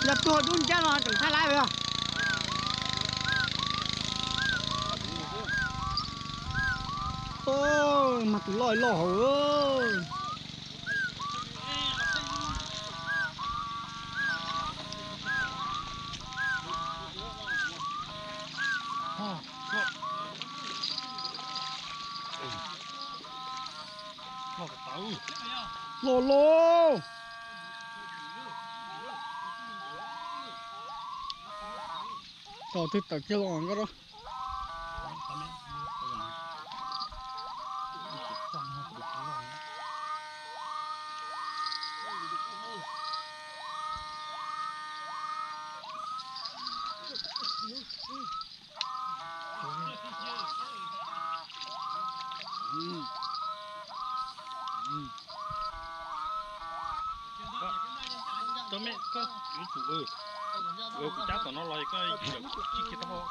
Yog tuag dub ncab no tseem thaij laib os. Mas tus loj loj hauv. Loj loj. Tau twg tawm kiag los nkauj. Koj me, koj yuav tsum, kuv cab tom no los koj tsis kiag taub hau.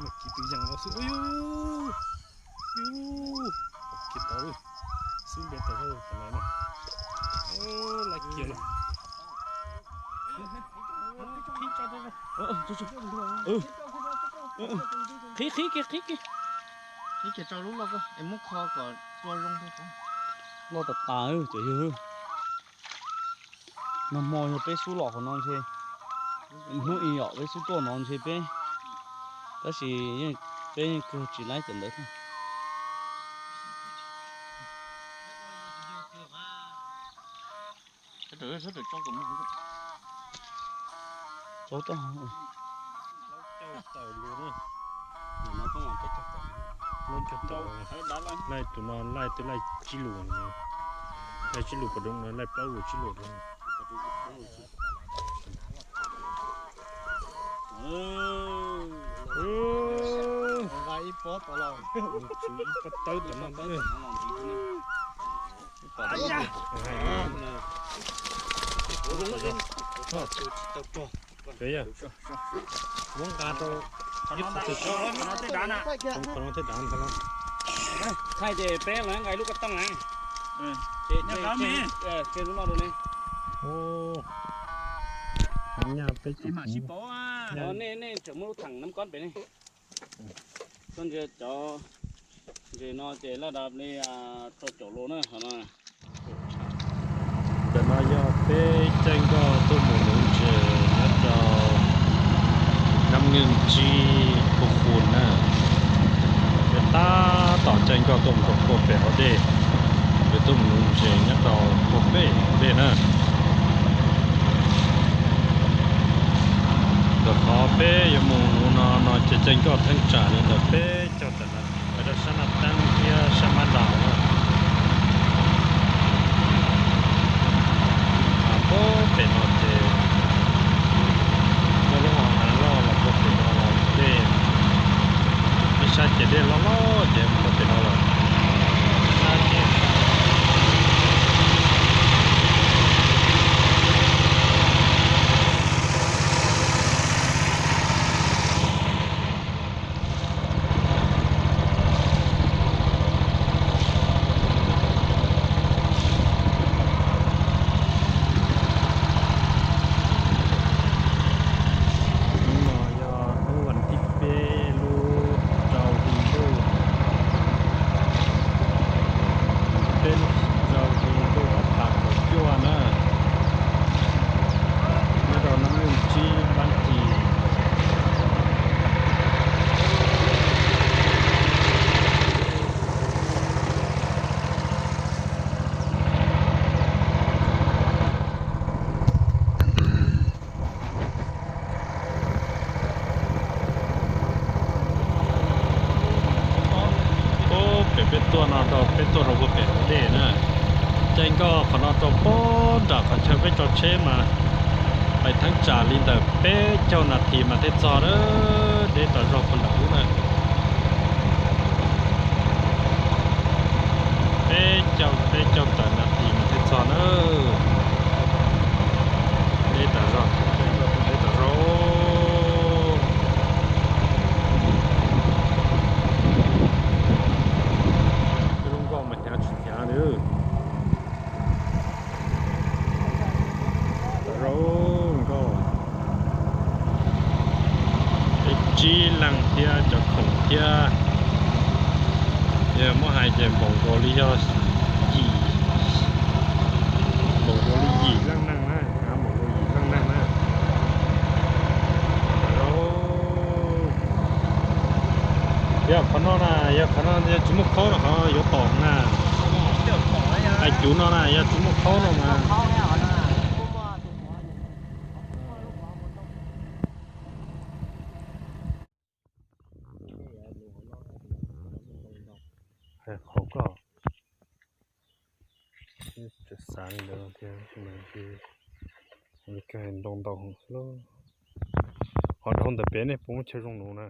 Mas kiv tus yees no xwb. Kiv tau xub ntiag tau hauj tam no na. Laj kiag lawm. Qhib kiag, qhib kiag. Qhib kiag rau lub loj es muab kho kom tua zoo. Loj tas tas cov yawg. Nag hmo yog peb xub los qhov no ntshe, hnub ib yom peb xub tuaj no ntshe peb, tab sis peb yeej kawg tsis laib cov ntawd thiab. Laij tus no laij twb laij tsib lus, laij tsib lus pas doo no laij plaub lus tsib lus. Ib pob tawb tom no. Muab nqa rau ib qho twg, qhov no thiaj dav ntag no. Thaij ces peb los nqa ib lub koj tooj na. Tseg lub no rau ne. Nej tseem muab lub theem nab kob pem ne. Koj ntsia cov ntses no ces laj dav li rau caum lus na qhov no. Ntawm no yog peb caij nkoj tuaj mus nuv ntses nyob rau Nab Nywj Tsib Phu Khu na. Peb tab tom caij nkoj tuaj mus rau puag pem hauv dej, peb tuaj mus nuv ntses nyob rau puag pem hauv dej na. Ntawm qhov peb yuav mus nuv no no ces caij nkoj theeb tsam li ntawm peb caug tawm na, peb rau sab Naj Teeb thiab sab Mab Ntaus na. Puag pem no ces muaj lub hauv nav loj los puag pem no los dej, ib sab ces dej loj loj ces mus rau pem no lawm, ib sab ces Hnub no yog hnub vas thib peb lub rau hli ntuj, peb lub rau hli ntuj ob phav kaum cuaj na, nyob rau Nab Nywj Tsib Npab Cis. Puag pem peb tuaj no rau peb tuaj rau puag pem hauv dej na. Caij nkoj qhov no rau puag nram qhov chaw peb tso tsheb mas pais theeb tsam li ntawm peb caug nas this mas thiaj txog na, deb tas zog puag nram ub na. Peb caug, peb caug tawm nas this mas thiaj txog na. Deb tas zog. Npaum nkaus li yog yim, npaum nkaus li yim leej neeg na, npaum nkaus yim leej neeg na. Yog qhov no na, yog qhov no yog tsis muaj khaub no qhov yuav tom na. Hais cuv no na yog tsis muaj khaub no mas. Hais qhov koj tseem xav li ntawd no thiab, ntoo ntau heev xwb lauj. Ho dhau ntawm pem nej puas muaj chaw zoo nuv na?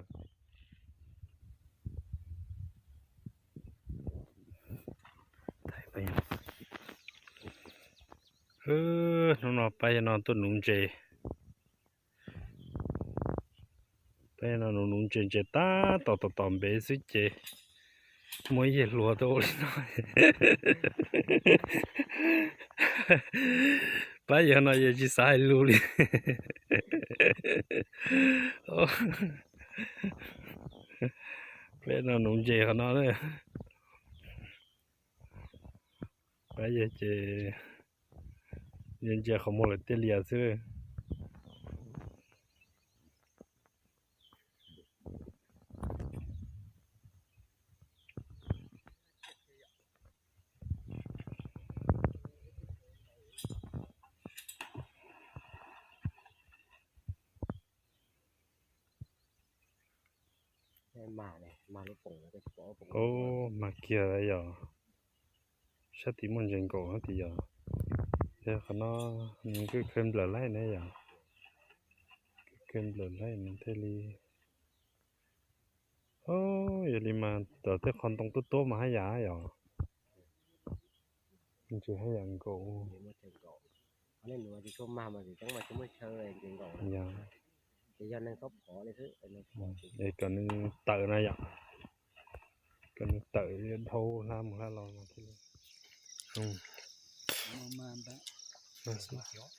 Hnub no pab yawg no tuaj nuv ntses. Pab yawg no nuv nuv ntses, ntses tab tom tom tom npev xwb ces muaj ib yawg hluas tuaj ua li no. Pab yawg no yawg tsis xav hais lus li. Peb no nuv ntses qhov no na. Pab yawg ces yawg ntsia qhov muag lawm tiaj lias xwb. Ub, mag kiag yog sab tim muaj ntses nkaum hab tim yog. Yog qhov no nws kawg kawg nplawm laij ne yog, kawg kawg nplawm laij nws thiaj li. Yog li mas tom tej qhov ntoo tuab tuab mas haj yam yog, ntses haj yam nkaum. Yog, es kom nws tawm na yom, kom nws tawm dhau hla mus hla los no thiaj li.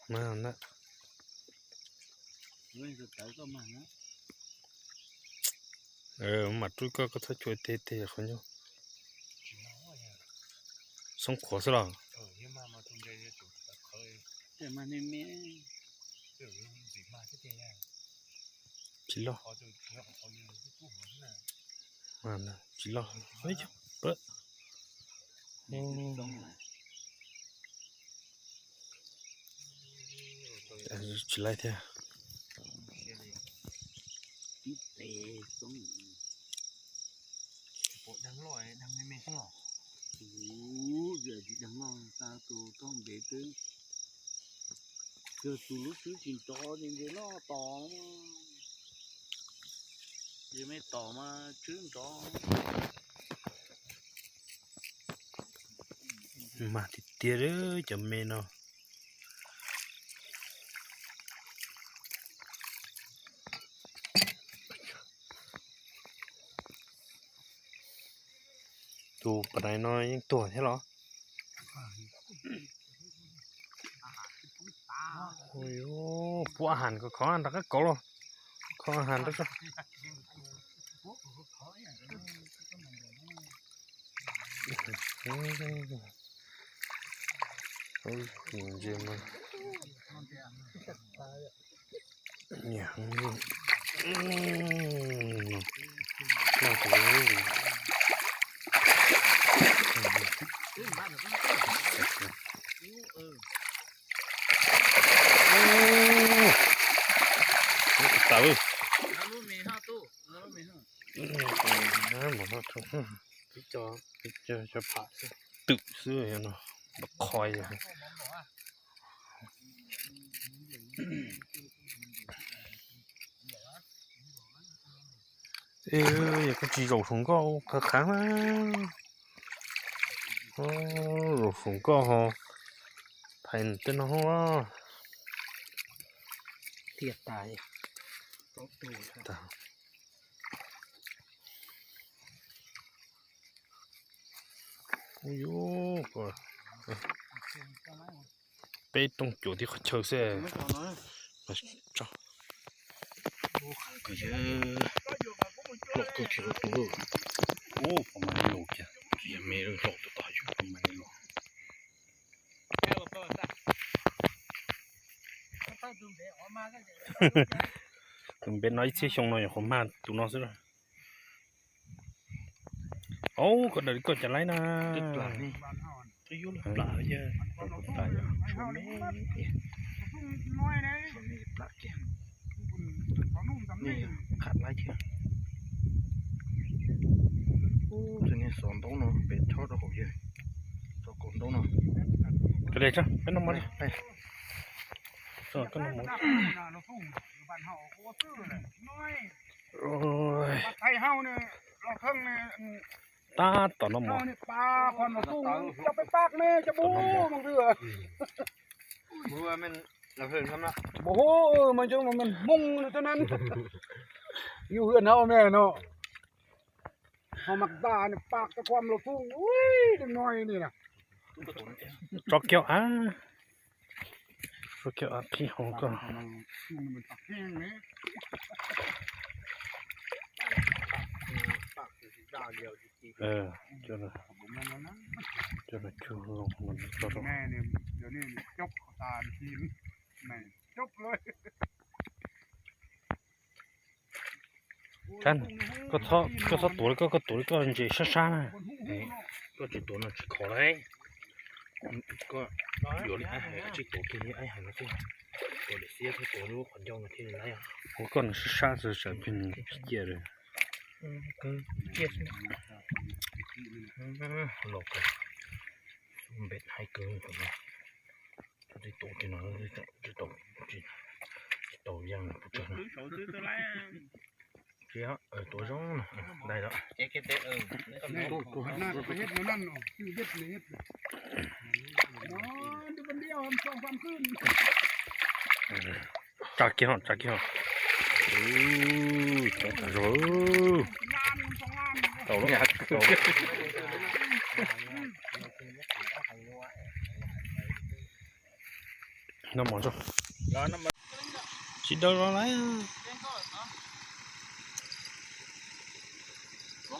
Mas ntag. Mam rub koj, koj txhob chua teg teg qhov ncauj. Xoob qhuav xwb los? Tsis loj. Tsis loj. Tsis laij thiab. Tus lub xwb tsis nrov ces ntshe loj tos. Ces me tos mas tswb nrov. Mag tiag tiag cov me no. Tus pam nais no yeej tuag thiab los? Pub a has kom khov nrog qab kauv los, khov a has nrog. Tawv. Twm xwb no, qhov yog kuj tsis zaum saum nkoj qhov qhav na. Zaum saum nkoj ho thaiv tej no. Tiag tas. Ub yuv, peb rooj cuam tib qhov chaw xwb. Loj kawg thiab tus. Ub, pom mas lus kiag. Tiag me hlob tus tod yus tau mas li los. Tus npem no ib txhiab xyoo no nyuam qhuav mag tus no xwb. Au, koj daws li koj cas laib na. Qham laib thiab. Tus niag xov ntaub no pem chob rau hauv yawg. Xov kaus ntaub no. Koj li tso, peb noj mov li. Koj noj mov. Tab tom noj mov. Ua mas cov no mas Hmoob no cov nan. Yus hwm no me no. Ho mas tas nws pam cov khuam los fun ui no ni na. Tso kiag av, tso kiag av qhib hauv koj. Coj los cug los tso rau. Koj txhob tuav li koj, koj tuav li koj ntses sab sab na. Koj tsis tuav no tsis khov lauj. Koj yuav li aib hais, tsis tuav kiag li aib hais no xwb. Tuav li xiab thiab tuav lub qhov ncauj no thiaj li laib. Ua koj no sab sab txawm tseem pheej ciaj li. Los npem haib kawg no. Tsis tuav kiag no, tsis tau, tsis tau yeej puas tsawg no. Tsis tuav zoo no, dai los. Tsa kiag ho, tsa kiag ho. Tau tas zog. Tau lawm, tau lawm. Noj mov tso. Tsis daw los lawm.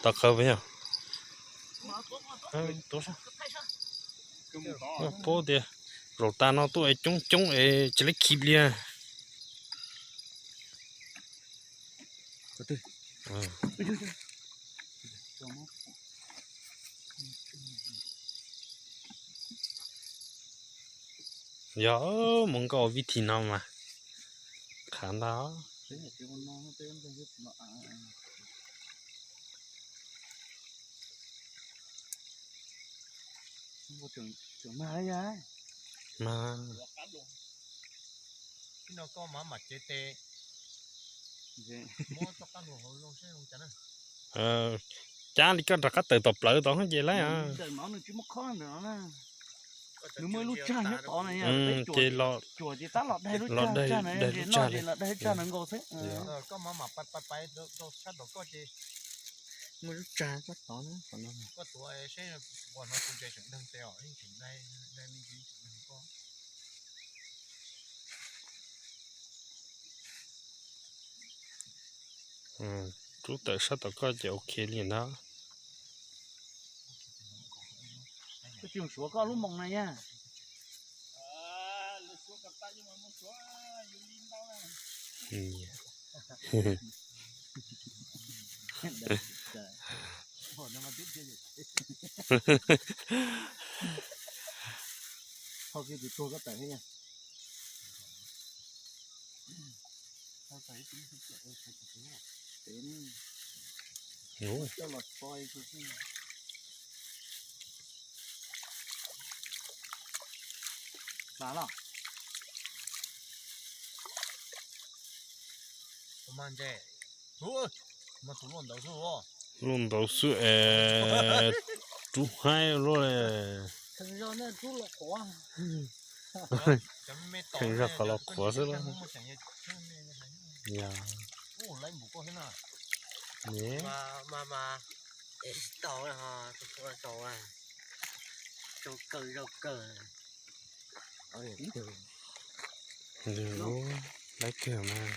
Tau qhawv peb yog. Paub tias zaum tas no tuaj es coob coob es tsis laib khi li. Yog mus nkauj vib thi no mas qhav ntag. Mas cab li koj rov qab tawm tom plawv tod ces laib. Ces los daig lub tsag li. Muaj lub tsag sab tod na. Rub tawm sab tom koj ces ok li ntag. Suav koj lub moos na yag. Luaj ntau xwb es rub haib luaj li. Kheev zog qhov los qhuav xwb lauj. Laib kawg mas.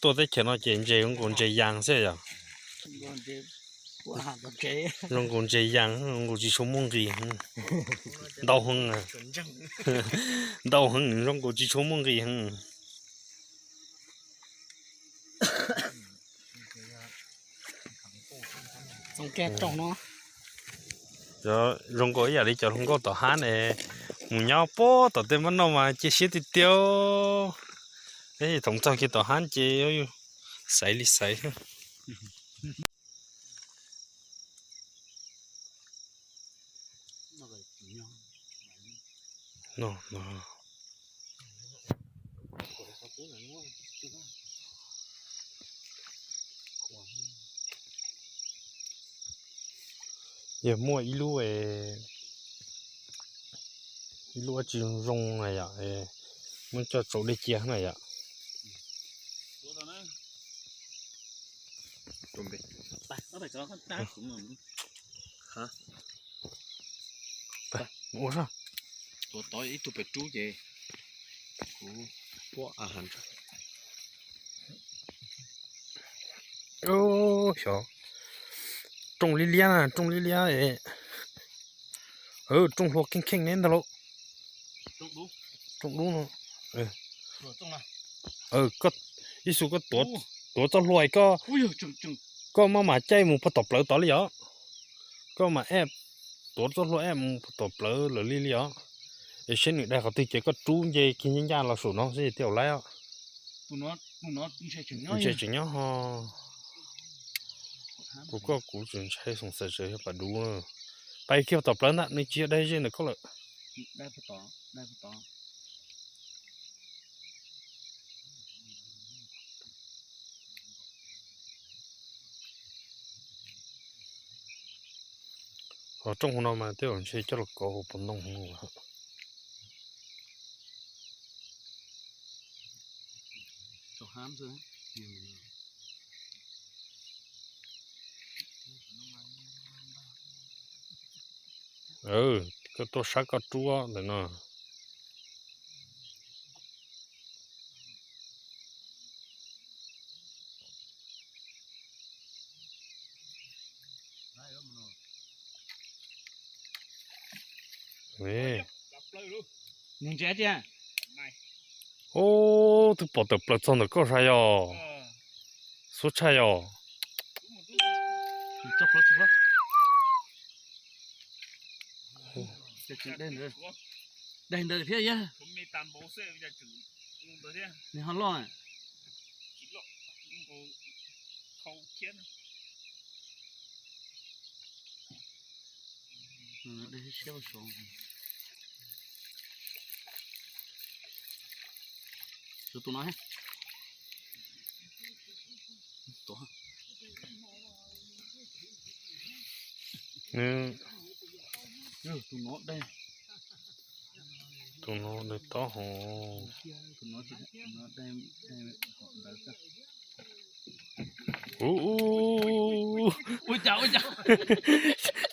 Tuaj teb chaws no ces ntses nkaus ntses yas xwb yog. Zoo nkaus ntses yas, zoo nkaus tsis tshua muaj nqis. Ntau heev, ntau heev, zoo nkaus tsis tshua muaj nqis heev. Zoo nkaus ib yam li cov hluas nkauj tom hab ne, mus nyob puag tom tej mab noj mas cia siab tiag tiag. Peb thaum txog kiag tom hab ces xaiv li xaiv. Yog muaj ib lub, ib lub dab tsi zoo zoo na yom, muab coj tsau dej cia na yom. Ua, tuav tod ib tug pem rub ces kuv puab a ha. Xyov, rooj liab liab na, rooj liab liab. Rooj hlua kheej kheej ne ntag lauj. Rooj dub no. Ib xu koj tuav txoj hlua, koj maj mam caij mus puag tom plawv tod li os. Koj mam eb, tuav txoj hlua eb mus puag tom plawv lawm li li os. Es seb nws dai qhov twg ces koj rub nce kiag ncaj ncaj los saum no xwb thiaj laib os. Ntshe tseem nyob ho. Kuv koj kuv tseem ntshai xoom xaim tsam yog pas dub. Pais kiag tom plawv ntag, nws tsis yog dai ze ntawm koj lawm. Ho rooj hauv no mas tej zaum ntshe coj los kov hauv paus ntoo hauv no. Koj tuaj sab koj rub ntawm no. Ub, twb pom tawm plaws txog ntawm koj sas yog. Xub tshaj yog. Daig ntawd thiab yog. Nws ho loj. Tus no, tus no daig tob hov.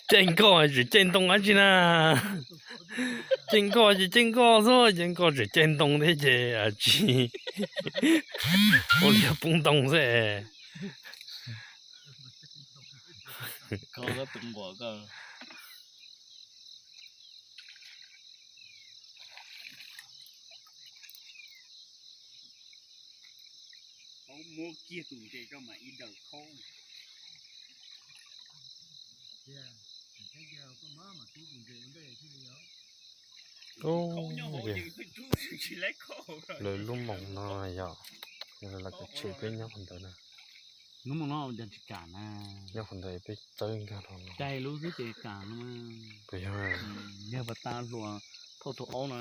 Caij nkoj tseem caij ntoo dab tsi na? Caij nkoj ces caij nkoj xwb, caij nkoj tseem caij ntoo thiab ces tsis ua liaj poob ntoo xwb. Muab kiag tus ntses rau mas ib daws khaub. Lawv lub moos no yog, lawv kav tshem peb nyob qhov ntawd na. Lub moos no tsis kam na. Nyob qhov ntawd peb txawb nkag rau no. Cai lub xwb ces kam no. Puas yog? Yog pas tas hluas thauj tus aub no.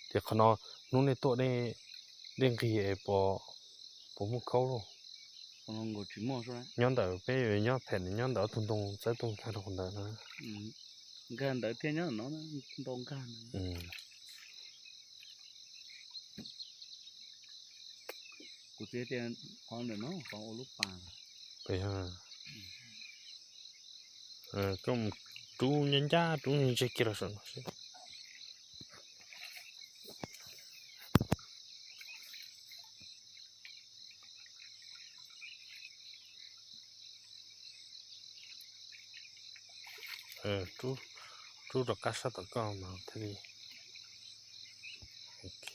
Tias qhov no hnub nej tuaj dej nqig es puas muaj khaub lauj? Nyob ntawm peb nyob phem, nyob ntawm ob tug ntoo txawb tuaj nkag rau qhov ntawd na. Nkag ntawd thiab nyob no ntau nkag. Kuv txiv tias qhov ntawm no qhov ua lub pas. Koj mus rub ncaj ncaj rub ntseg kiag rau saum no seb. Rub, rub rov qab sab tom koj mas thiaj li. Ok.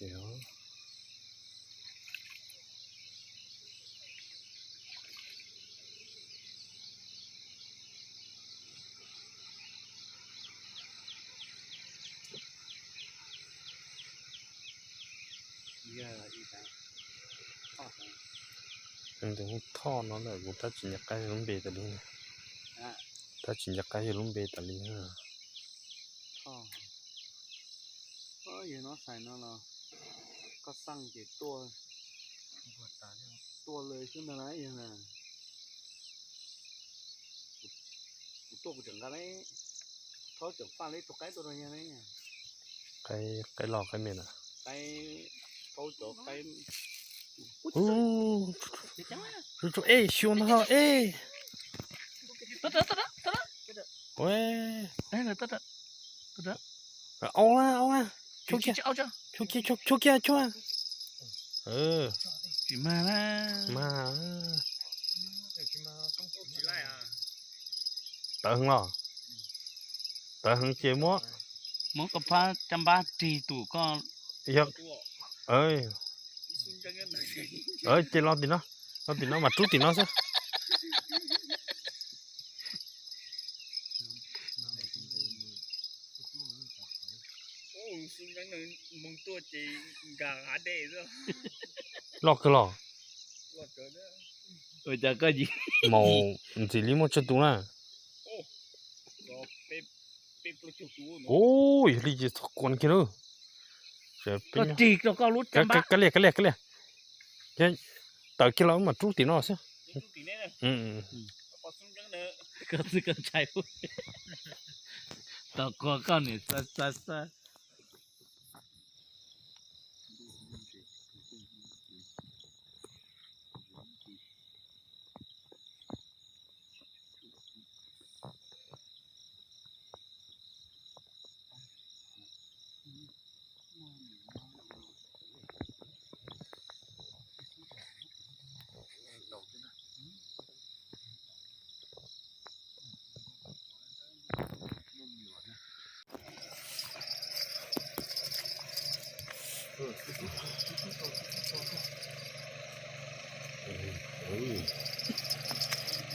Tus thoj no lawm kuv tab tsis nco qab yog lub npe tas li. Tab tsis nco qab yog lub npe tas li. Yog no xais no los koj xaj ces tuaj, tuaj lawm xwb ntag lauj. Kuv tuaj kuv tseem nqa leb, thaub tseem faj leb tus qaib tuaj rau yag leb. Qaib los qaib me na. Qaib, thaub cov qaib. Ej, xyuas no ej. Au, au, au kiag, au kiag, au kiag. Tsis mag na. Mag. Tawv heev los? Tawv heev ces muab, muab koj phab caj npab rig tus koj. Yog, ces los tim no, los tim no mas rub tim no xwb. Loj kawg los? Ua cas koj yim maus ntxim li muaj tsawg tus na? Ub, yog li ces txhob kuas kiag lawm. Koj rig rau koj lub caj npab. Kav liam, kav liam, kav liam. Tawm kiag los wb mam rub tim no xwb. Koj txwj koj ntshai. Tos kua koj niam xa xa xa.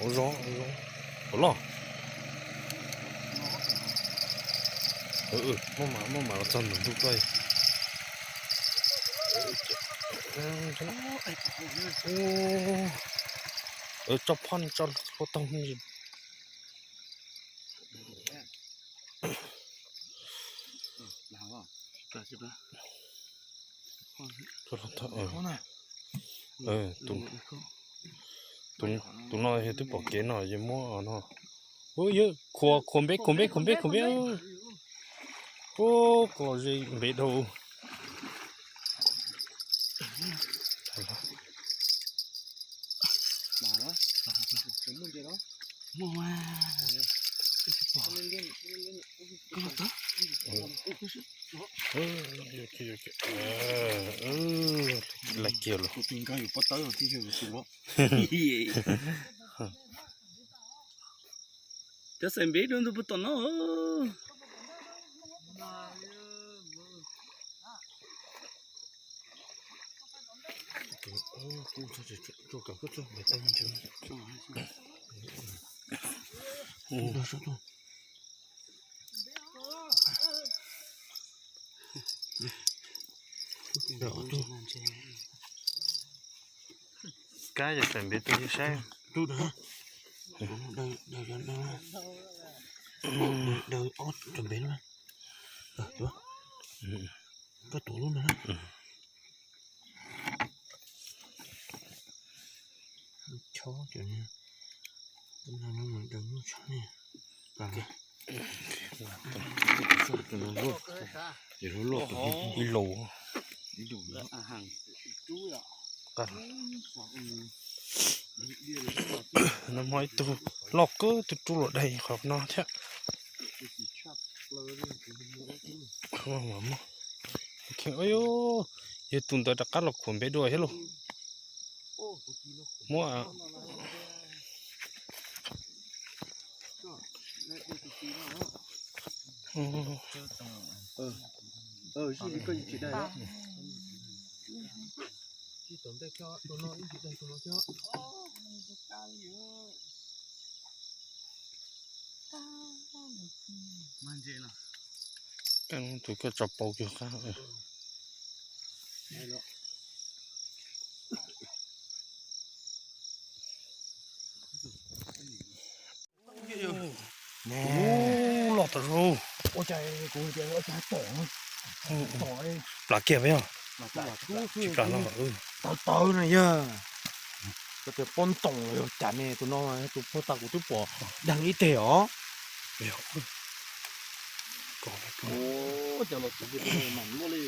Ua zoo, ua zoo, ua loj. Muaj mas, muaj mas los txog ntawm ntuj koj. Tso phoj tso hlua taug. Tus no yog twb pom kev no yog muab no. Ub, yog khuam, khuam npeb, khuam npeb, khuam npeb, khuam npeb. Ub, koj los ze npeb dhau. Laj kiag los. Cov xaim npeb dua ntug puag tom no. Kab yog xaim npeb tus yog saib. Daws ob cov npeb no. Koj tuav lub no. Chob cov no, daws muaj chob ne. Ib lus. Nag hmo ib tug loj kawg, tus rub los daig qhov no thiab. Yog tus ntawd rov qab los khuam npeb dua thiab lauj. Muab. Tab tus koj tso pauv kiag qab. Ub, loj tas zog. Plam kiag peb yog. Tsis plam no. Tawv tawv na yog. Koj tias pob ntoos los yog cas ne, tus no tus puag ta kuv twb pom deeg ib teg os. Cov los txiv mam luaj li.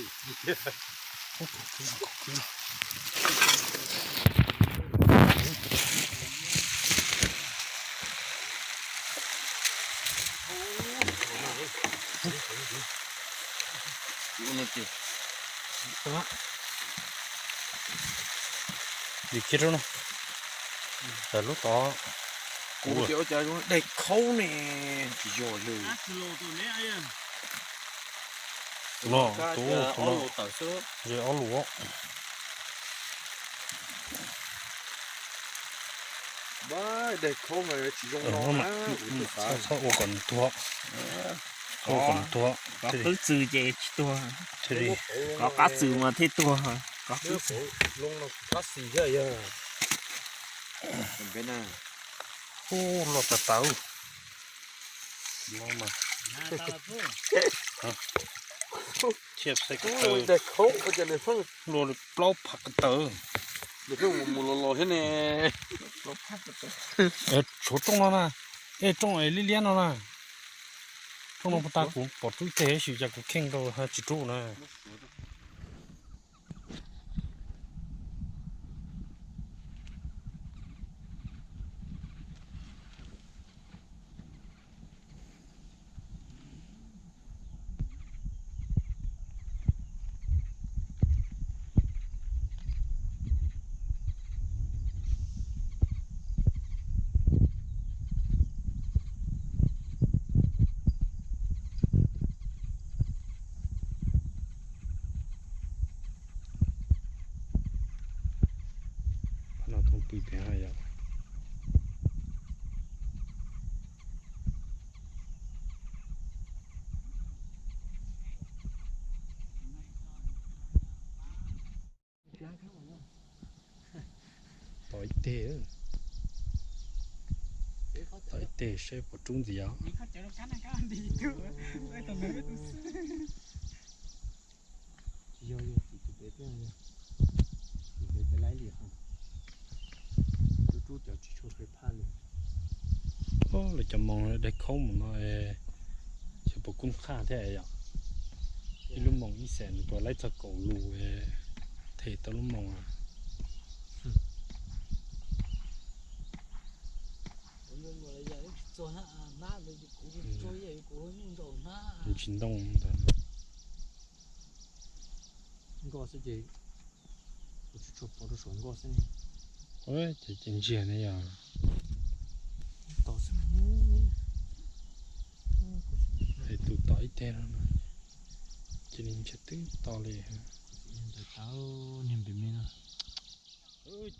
Dim kiag rau no. Tam lub tod kuv tias ua cas zoo daig khaub ne, tsis yog li. No, tus no, ob lus. Daig khaub mas tsis zoo no na. Txhob ua kom nws tuag. Txhob ua kom nws tuag. Kov qab txwm ces tsis tuag. Kov qab txwm mas thiaj tuag. Kov qab txwm. Ub, loj tas tas. Thiaj xaiv ko taw. Luaj li plaub phav ko taw. Tshuav rooj no na. Ej, rooj es liab liab no na. Rooj no puag ta kuv pom rub ib teg tab sis cas kuv kheej rau tsis rub na. Qhov no thooj pw tiag yom. Tom ib teg, tom ib teg saib puas rub ntxiv os. Tsis yog, yog tim tus pem thiab, tus pem cov laib li ho. Rub rub cov tsis tshua qhia phaj li. Lawv cov moos daig khaub mus no, xyov puas kub qhaj thiab yom. Ib lub moos ib xees nws puas laib txog kaum lus them tau lub moos. Tsis ntoo ntawd. Nkoj xwb ces kuv tsis tshua pom rau saum nkoj xwb ne. Ces ntsiag ne yog. Tom xwb. Es tus tom ib teg no no, cia li ntsiag twb to li. Ntawd tau niag npim me no.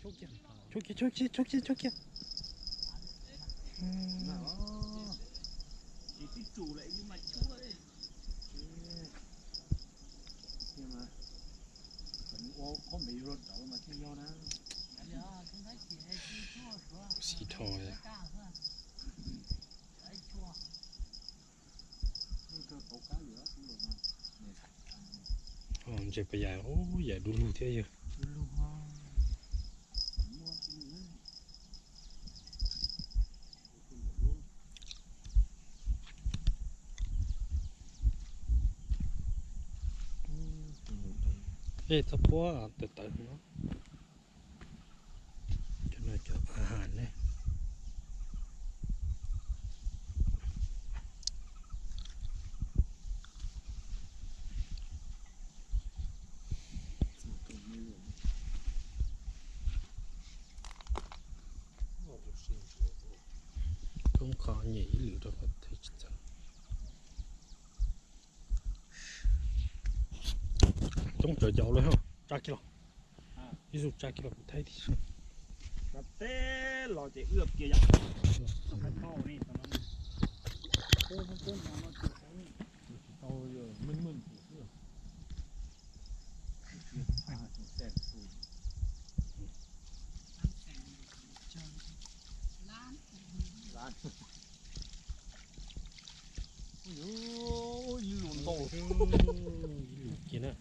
Chub kiag, chub kiag, chub kiag, chub kiag. Xib dhos. Ntses pas yam, ub, yam du lug thiab yog. Ej, txhob puab tawv tawv no. Cov no cov a has ne. Koob qhov nyem ib lwm rau qhov twg tsis txawv. Tsawv cov lawm, tsa kiag los, ib xu tsa kiag los kuv thaij tiag. Teb los ces wb kiag yom. Ib lus ntau, ib lus kiag na.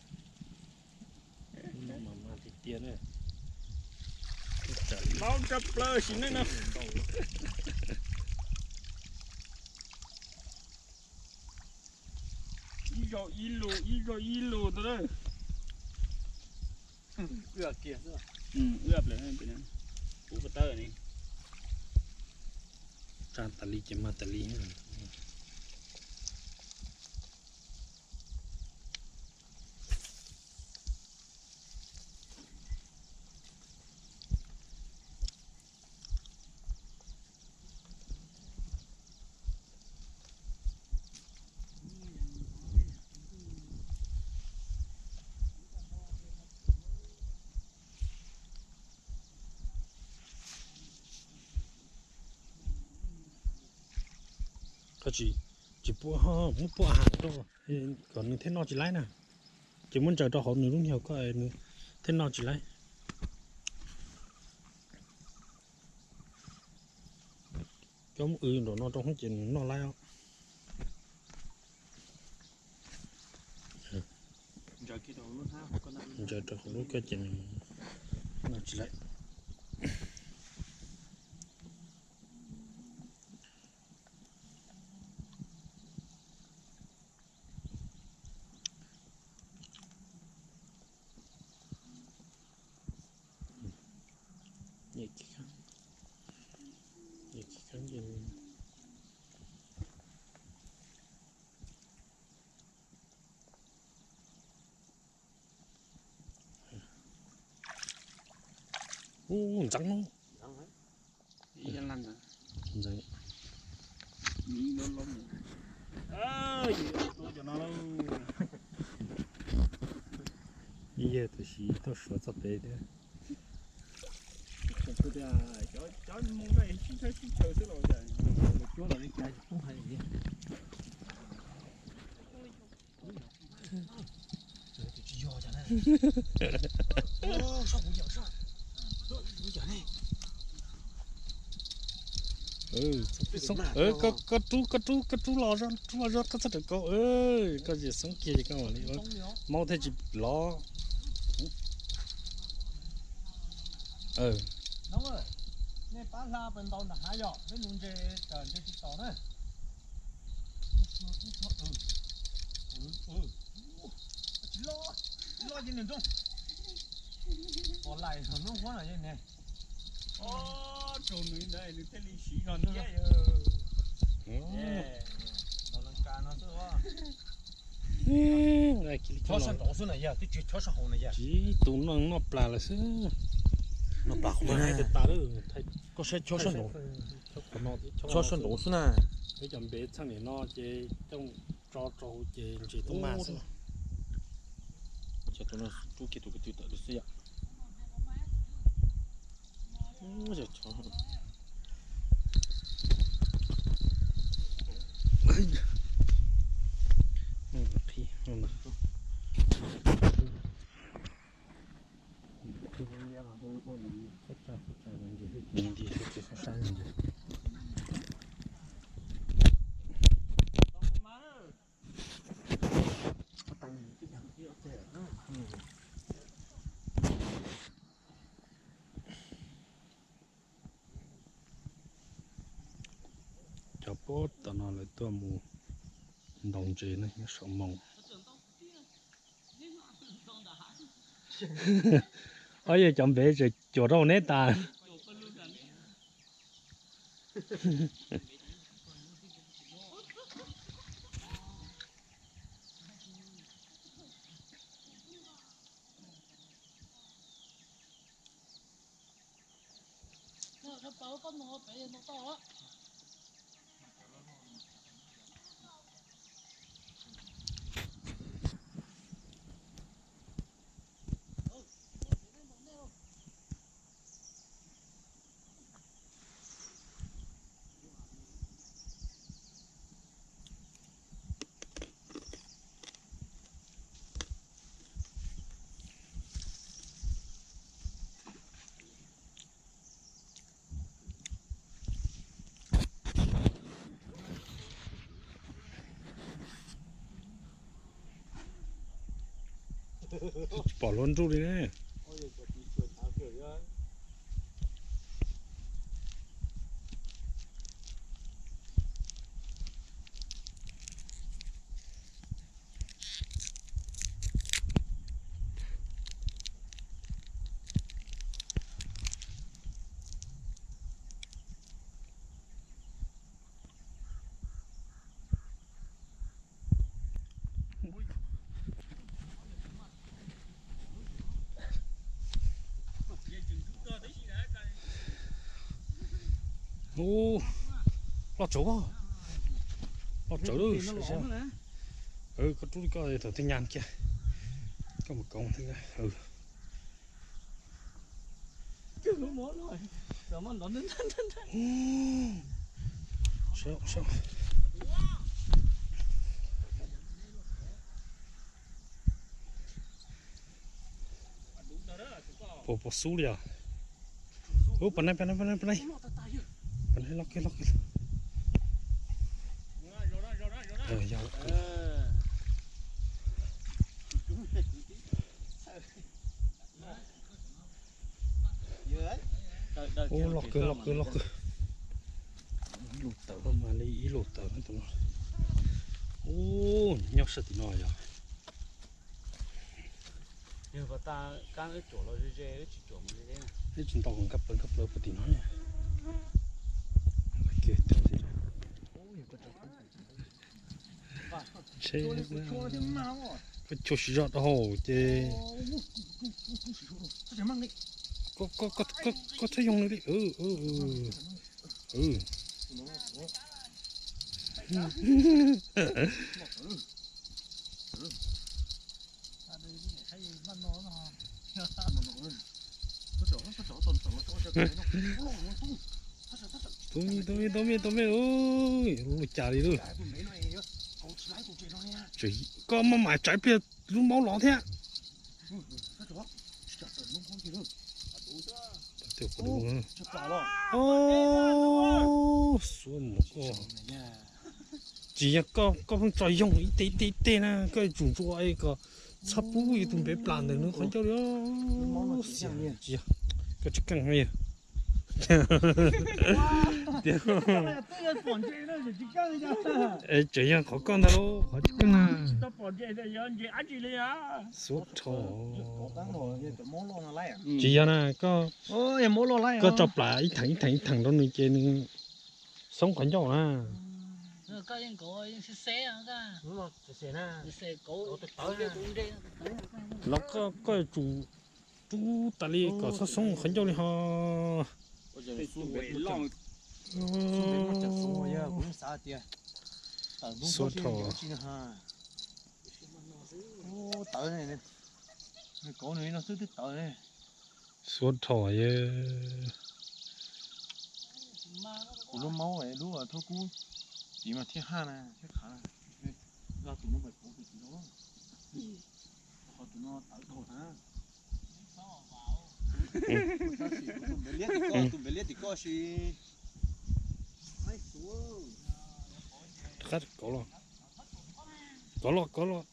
Lub no mas mas tiag tiag na. Maub tshaj plaws sim neej no. Ib zaug ib lus, ib zaug ib lus ntag na. Wb kiag xwb. Wb plaws, kuv ko tawb ni. Tsa tas li ces mag tas li. Koj tsis, tsis pub, muab pub a has rau kom nws thiaj noj tsis laib na. Ces muab ntsaws rau hauv nws lub niag ko nws thiaj noj tsis laib. Cov muab w nram no rau hub ces nws noj laib os. Ntsaws rau hauv lub ko ces nws noj tsis laib. Ub, ntxeev no. Ntxeev. Ib yam tam sim tuaj suav txog pem thiab. Cov mus na sib tshawb sib chaw xwb los cuab los li cas tub hais li. Tsis yog cas na. Soj kuv yawm soj. Kuv yawm ne. Koj rub, koj rub, koj rub los zog, rub los zog koj txhob rawm kaub. Koj tsis xoob kiag ces koj mam li ua, maub thiaj tsis lov. Nej pab hla pes ntaus nram hav yom, peb nuv ntses, ntses tsis tom na. Tsis loj, tsis loj ces nws nroo. Pom lais hauv noob huab no ne. Tsaug nws ntawd nws thiaj li siv zog thiab. Los lees kas no xwb. Chob sab nraud xwb na yog, twb tsis chob sab hauv na yog. Tsis, tus no noj plas lawm xwb. Noj plas qhov no. Koj saib chob sab nraud. Chob sab nraud xwb na. Peb cov npe txheej nim no ces coj tso rau ces ntses tuaj mas xwb. Cov tus no rub kiag tus ko tw tawm rau xwb yom. Cov pob tom no lawv tuaj mus ntaus ntses ne, nyob saum moos. Ob yog cov npe tseem cuam rau neb tas. Tsis pom luag nruj li ne. Ub, loj tsawv, loj tsawv lawm. Koj rub li koj thaum twg nyas kiag, koj mus koom thiab. Puas, puas xub li os? Ub, pos nai, pos nai, pos nai, pos nai. Pos nai, loj kawg, loj kawg. Yog. Ub, loj kawg, loj kawg, loj kawg. Mas li ib lub tawm tus no. Ub, nyob sab tim no yog. Wb tsis ntaus nkag plaws nkag plaws puag tim no ne. Ntshe koj chua siv zog rau hauv ces koj txhob yoo li li. Tub me, tub me, tub me, ub, lub cas li lawm. Koj maj mam tsaiv pliag lub maub los thiab. Xuav mus koj. Tsis yog koj, koj pheej tso yoog ib teg ib teg ib teg na, koj yuav tsum ntsuas kom txhob pub yus tus npev plam ntawm nws qhov ncauj li. Tsis yog, koj tsis keej yog. Tseem yog qhov koj ntag lauj, qhov tsis keej na. Xuav rho. Tsis yog na, koj, koj tso plam ib theem ib theem ib theem rau nws ces nws xoob qhov ncauj na. Los koj, koj yuav tsum rub tas li kom txhob xoob qhov ncauj li ho. Xuav rho. Xuav rho. Kuv lub maub lub thoob kub, tiv mas thiab haj na thiab khav na. Tus no mas kuv tus no, qhov tus no tawv dhau na. Tus npem liab tim koj, tus npem liab tim koj si. Kov los, kov los, kov los.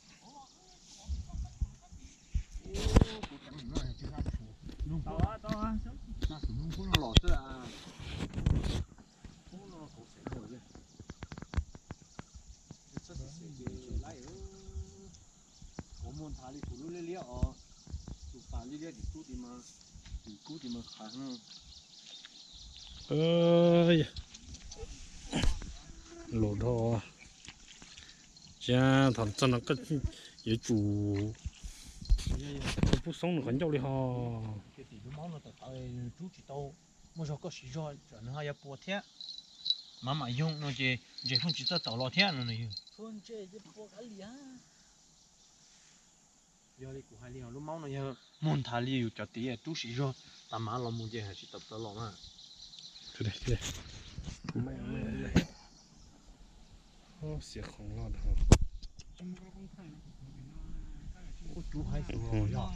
Kuv muag nthav li kuv lub liab liab os, tus pas liab liab tim kub tim mas, tim kub tim mas khav. Los dhau. Cia thaum txog no koj yuav tsum pub xoob nws qhov ncauj li ho. Rub tsis tau, muaj zog koj siv zog tsam nws ho yuav puas thiab. Mam mam yoog no ces ntses pheej tsis txawj tawm los thiab no nws yog. Yog li kuv hais li os, lub maub no yog muag nthav li yus cov tiv rub siv zog tas mav los mus ces hais tsis tawm plaws los na. Xiav khoom loj dhau. Ua cub haib xwb yog.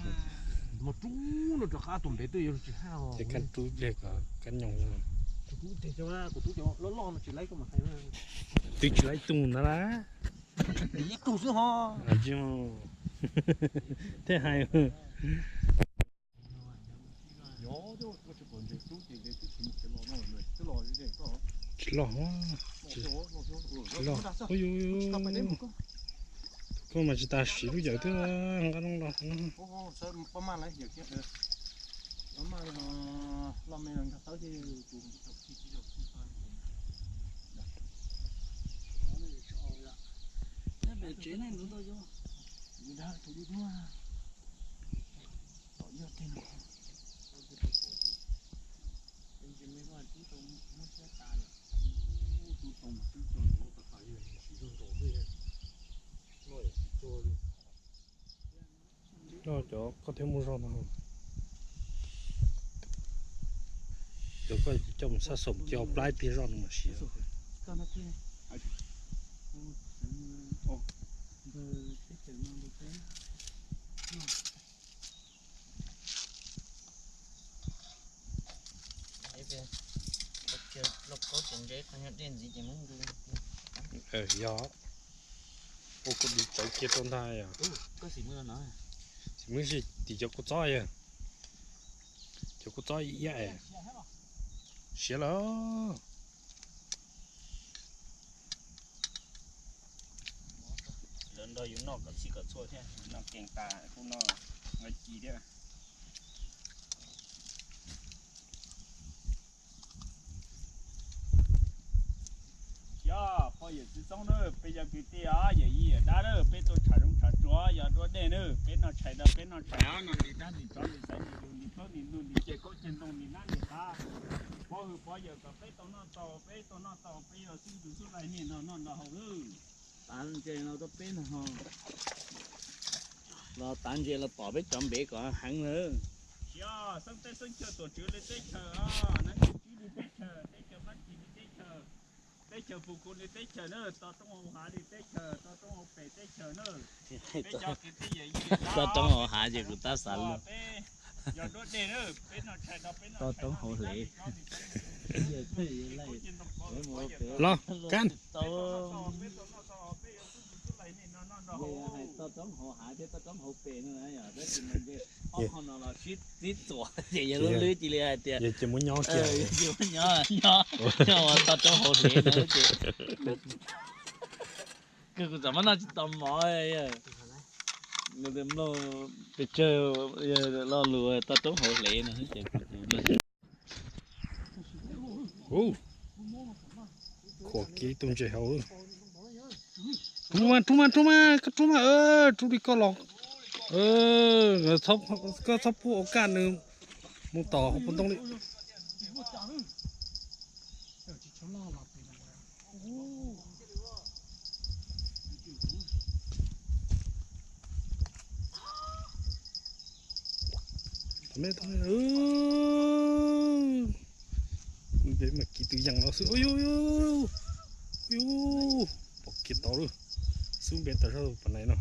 Mus rub no rov qab tus npev twb yuav tsis haj. Ces kab rub pliag kom kab nyoos. Kuv rub cov loj loj no tsis laib koj mam hais. Twb tsis laib tus na la. Ib tug xwb ho. Thiab hais. Tsis loj, tsis loj. Ub, yus, koj mas tsis tas siv lub yawm twb nqa loo los no. Coj cov koj thiaj muaj zog no. Cov koj coj mus sab xom coj plaib tiag zoj no mas siav. Yog, ua kuv dim tsawv kiag rau ntag yog. Xim Mwj, tim cov kua txob yog, cov kua txob iab es siav lawm. Lawv nrog yus noj kom txhij kom txhua thiab, noj kees tas kuj noj nqaij ci thiab. Yog pog yawm txiv Txoob na, peb yog kwv tij os, yawm yij yawm dab na, peb tuaj tsham zoov tsham tsuag, yog dua dej na, peb noj tshais rau peb noj tshais os, noj ntim dab ntim tsov ntim xaiv ntim yus ntim plaub ntim ntug ntim ceg kaub ceg ntoo ntim nab ntim qav, pov hwm pov yawm kom peb tau noj tau, peb tau noj tau, peb yog xub ntsug xub laig niaj no noj nrog haus lawm. Tav ntses no rau peb no ho los tav ntses los pom peb cov npev kom heev lawm. Xyov xeeb teb xeeb chaw tuam tswv li teb chaws os, nab tswv li teb chaws, teb chaws fab kis li teb chaws, teb chaws pus kuv li teb chaws na, toj roob hauv hav li teb chaws, toj roob hauv pes teb chaws na. Toj roob hauv hav ces kuv tab xav lug. Yog dua dej na, peb noj tshais rau peb noj tshais, toj roob hauv hlev. Los kab. Toj roob hauv hav thiab toj roob hauv pes no, tab sis mas ob qho no los sib txuam ces yog lub lwb cia li hais tias yog ces muab nyob kiag, nyob nyob ua toj roob hauv hlev no ces kuv txawm muab noj tsis tau mov. Pes tsawg lo lus toj roob hauv hlev no ces Khuam kiag ib tug ntses hauv. Rub mas, rub mas, rub mas, koj rub mas, rub li koj los. Koj txhob pub ua kaj nws mus tom hauv paus ntoo li. Npe mas kiv tus yees los xwb. Ui, ui, pom kiag tau lawm. Xub npe tas zog pom nais no.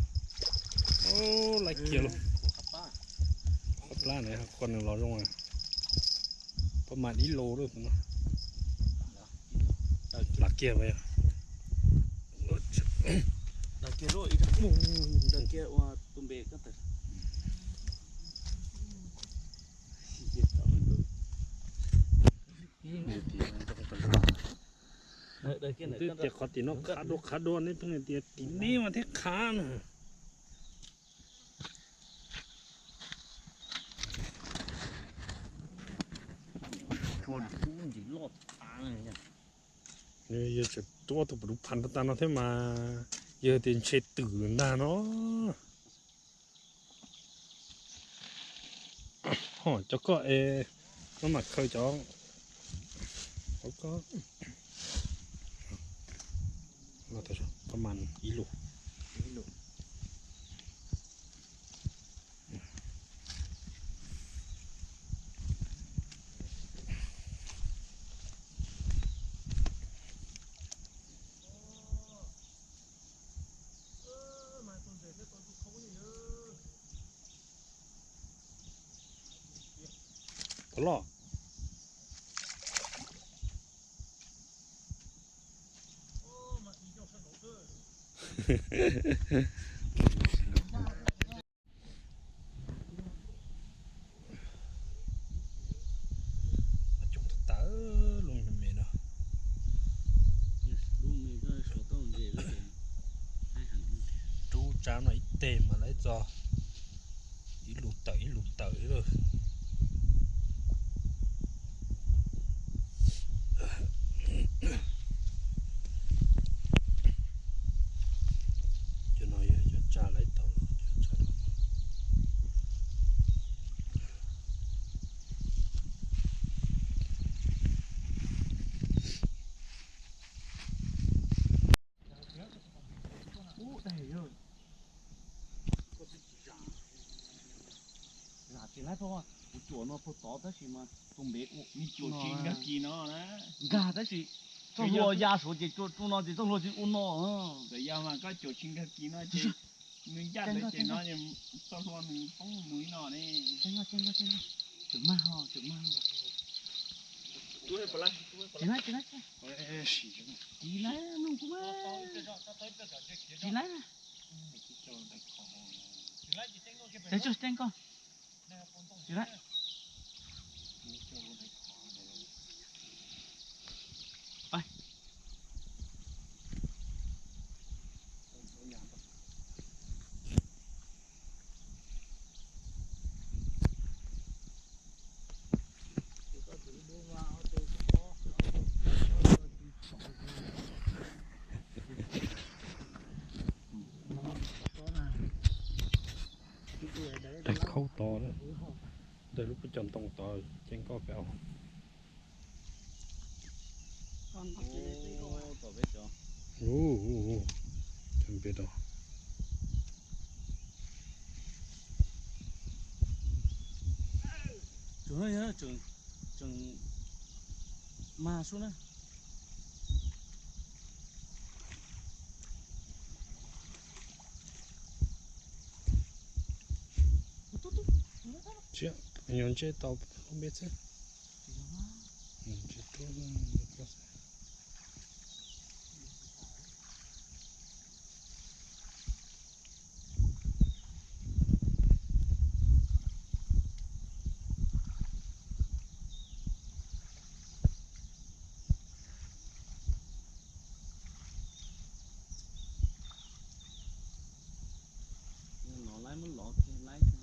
Laiv kiag lawm. Qhov plab ne, qhov nws los zoo. Pab mas ib lo lawm no. Lam kiag mas. Daws kiag ua tus npe ko tas. Twb tias qhov tim no qhav dua qhav dua, neb pheej tias tim neb mas thiaj qhav na. Yog tseem tuaj tus pum lub phav rau tas no thiab mas yog tias ntshe twm ntag no. Ho cov koj es no mam khaws cov, cov koj. Pab mas ib lus. Puas loj? Tsa no ib teg mas lawv txo ib lus tawm ib lus tawm lawm. Cov no yog cov tsa lawv tau. Zam tsis laib, kuv cuam no puag tod tab sis mas tus npev ua cuam tsis nkag kis no na. Nkag tab sis txoj hlua ya saud ces tsuj no ces txoj hlua tsis ua no. Txawm yog mas koj cuam tsis nkag kis no ces nws ncaj ntawd ces no txoj hlua nws poob mus ib no ne. Tseem mag ho, tseem mag. Tsis laib, tsis laib, tsis laib, tsis laib, tsis laib. Tsis laib. Ntawm khaub tod, ntawm lub pob cov ntoo tod, ceeb koj pem. Cov npe tod. Tseem, tseem mag sub na. Tsis, nyuag ntsej tau lub npe xwb. No laib muab lov kiag laib, laib.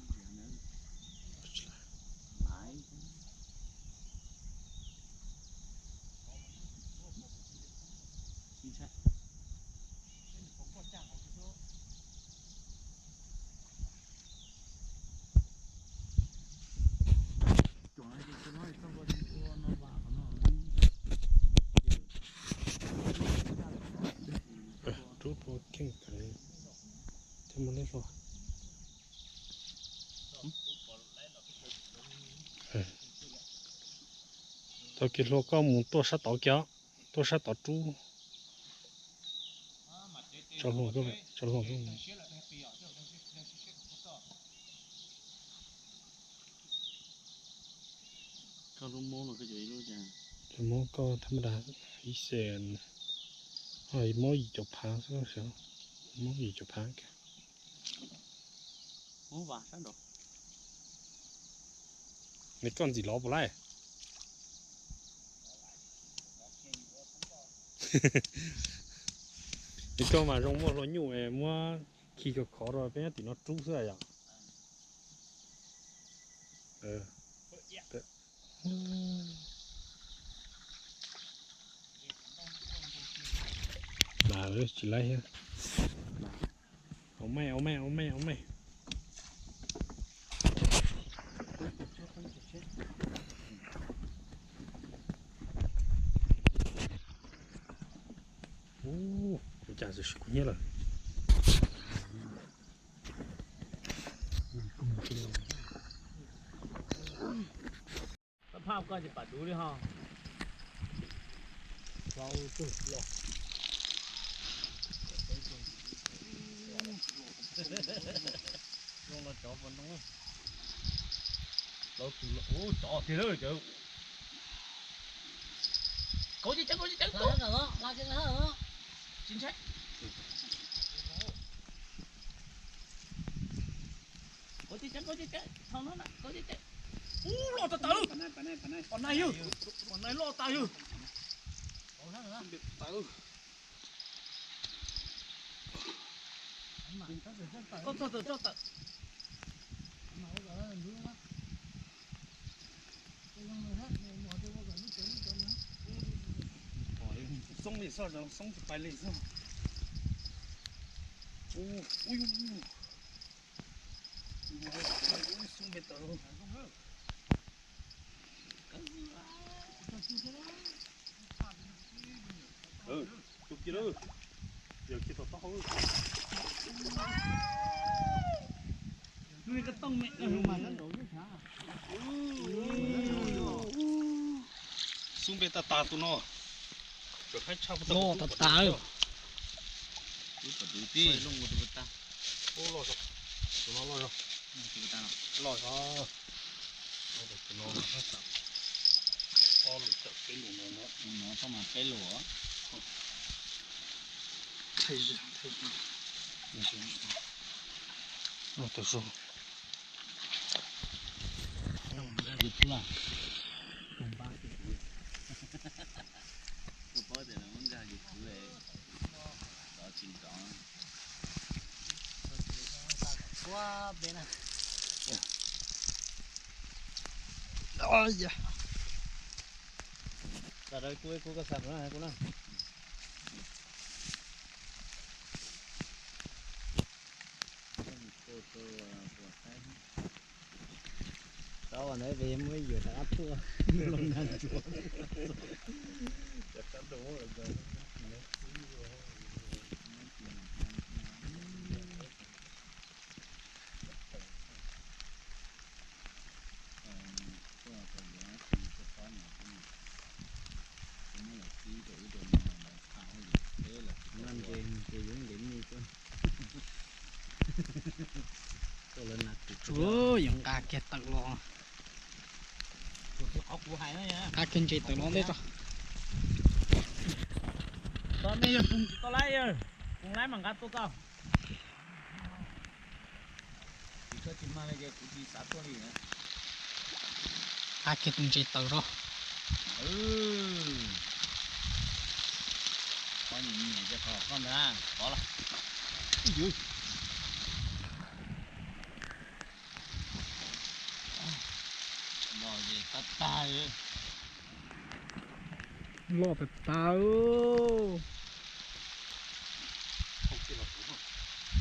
Rub rau kheej, thiaj muaj neb hlua. Tau kiag hlua koj mus tuaj sab tod kiag, tuaj sab tod rub. Tso hlua, tso hlua. Koj lub mob no koj cov ib lub cas? Lub mob koj thab maj das ib xees, mob yim caum phav xwb, mob yim caum phav kiag. Mob vas sab nraud. Nws koj ntxim lov puas laij? Nws koj mas zoo muaj hlua nyuj muab khi khov khov rau peb nyob tim no rub xwb yom. Mas tsis laib thiab. Au mej, au mej, au mej, au mej. Ua cas txawm siv kub hnyiab lawm. Phaj koj ces pam duv li ho. Zoo los cov puas ntoo. Ua cov tiag lawm cov. Kauv ceev ceev, kauv ceev ceev, kauv. Tsis ntshai. Kauv ceev ceev, kauv ceev ceev, thaum no na kauv ceev ceev. Ub, loj tas tas lawm. Pom nai yog, pom nai loj tas yog. Koj txog tawm txog tawm. Xoob li xoj, xoob tsis pais li xoj. Ub, ub, ub, xoob pes tawm. Tus kiag lawm, yog kiag tom taub hau. Xub npe tas tas tus no. Loj tas tas. Tus no loj zog. Loj zog. Tus no ob lus tawm peb lus no. Tus no txhob mas peb lus. Tus zoo. Kuv paub tias lawv muab nkag yus kuv, tov tsis nrov. Kuv, kuv koj xa kuv na, kuv na. Tau ntawd peb muab yuav rov qab tuaj los nag ntsuav. Yuav nqa kiag tawm los, nqa kiag ntses tawm los ntej tso. Tau nej yog pug tsis tau laib, pug laib mas nqa tuaj tau. Nqa kiag tus ntses tawm zog. Loj tas tas.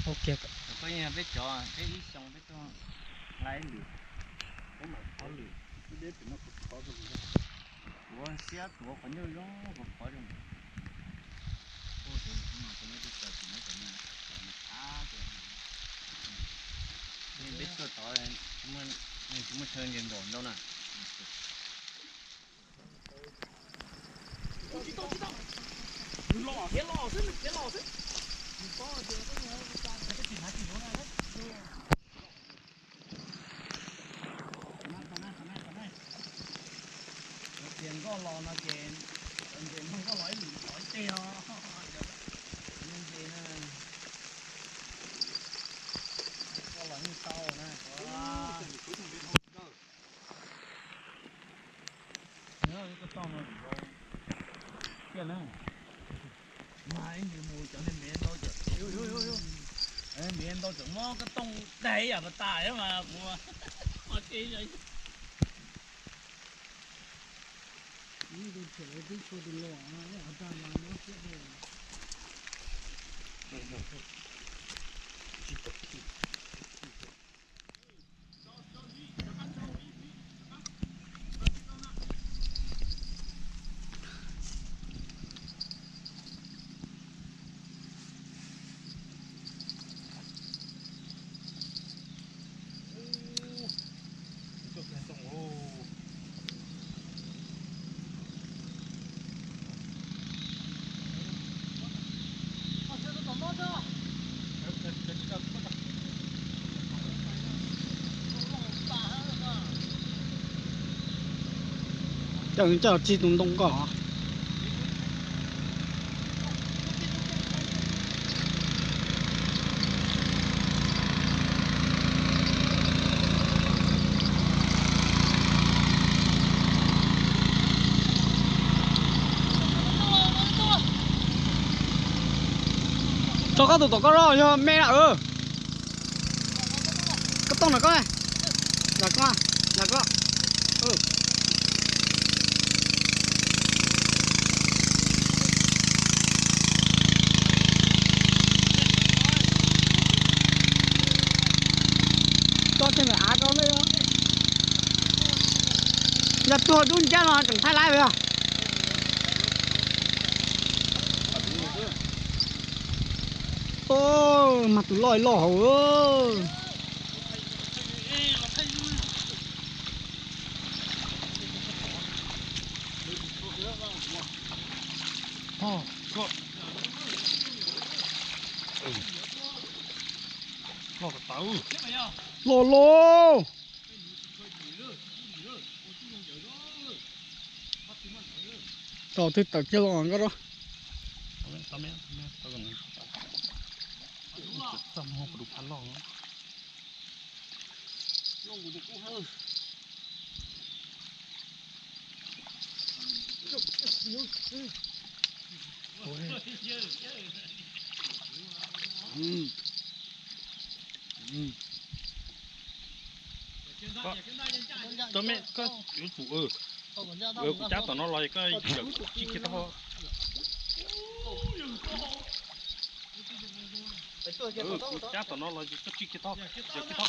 Hau kiag. Peb cov peb ib xyoo peb tuaj nqa ib lwm, ob lwm. Kuv siab tuav qhov ncauj zoo qhov qhov zoo. Peb tuaj tod tsis muaj chaw ntses nkaum ntau na. Los thiab los xwb, thiab los xwb. Tias nkoj los no ces ntses muaj nkoj los ib lwm los ib teg os. Ntses na, nkoj los yeej tau na. Koj toj no tiaj na. Mas ib ntsis mus cov niag miv ntau cov, miv ntau cov muab koj tooj daig ib yam pas tas mas kuv. Coj coj txij tus ntoo koj. Tso koj tus tom koj rau yog me na. Koj tooj na koj, na koj, na koj. Tso tej me av rau ne. Yog tuag dub ncab no tseem thaij laib yog. Mas tus loj loj hauv. Loj loj. Tau twb tawm kiag los nkoj rau. Tau me koj yuav tsum, kuv cab tom no los koj yawm tsij kiag tau. Kuv cab tom no los koj tsij kiag tau, yawm kiag tau.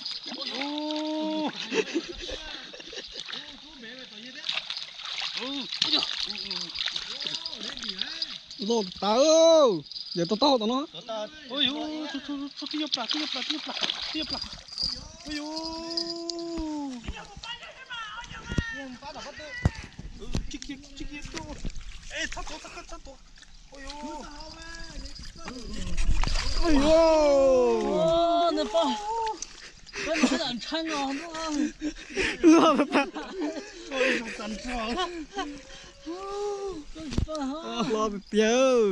Loj tas, yawm tau tau tom no. Twb yuav plam, twb yuav plam, twb yuav plam, twb yuav plam. Loj tiag.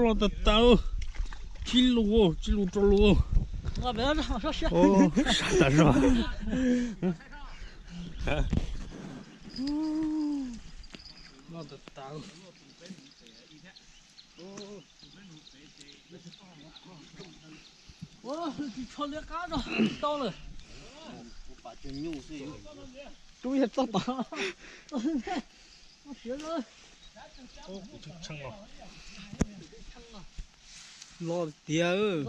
Loj tas tas. Tsib lus, tsib lus rau lus. Sab tas zog. Loj tas tas. Tsis tsho liab qab no, tsis tau lawm. Rub yog txoj tod. Loj tiag.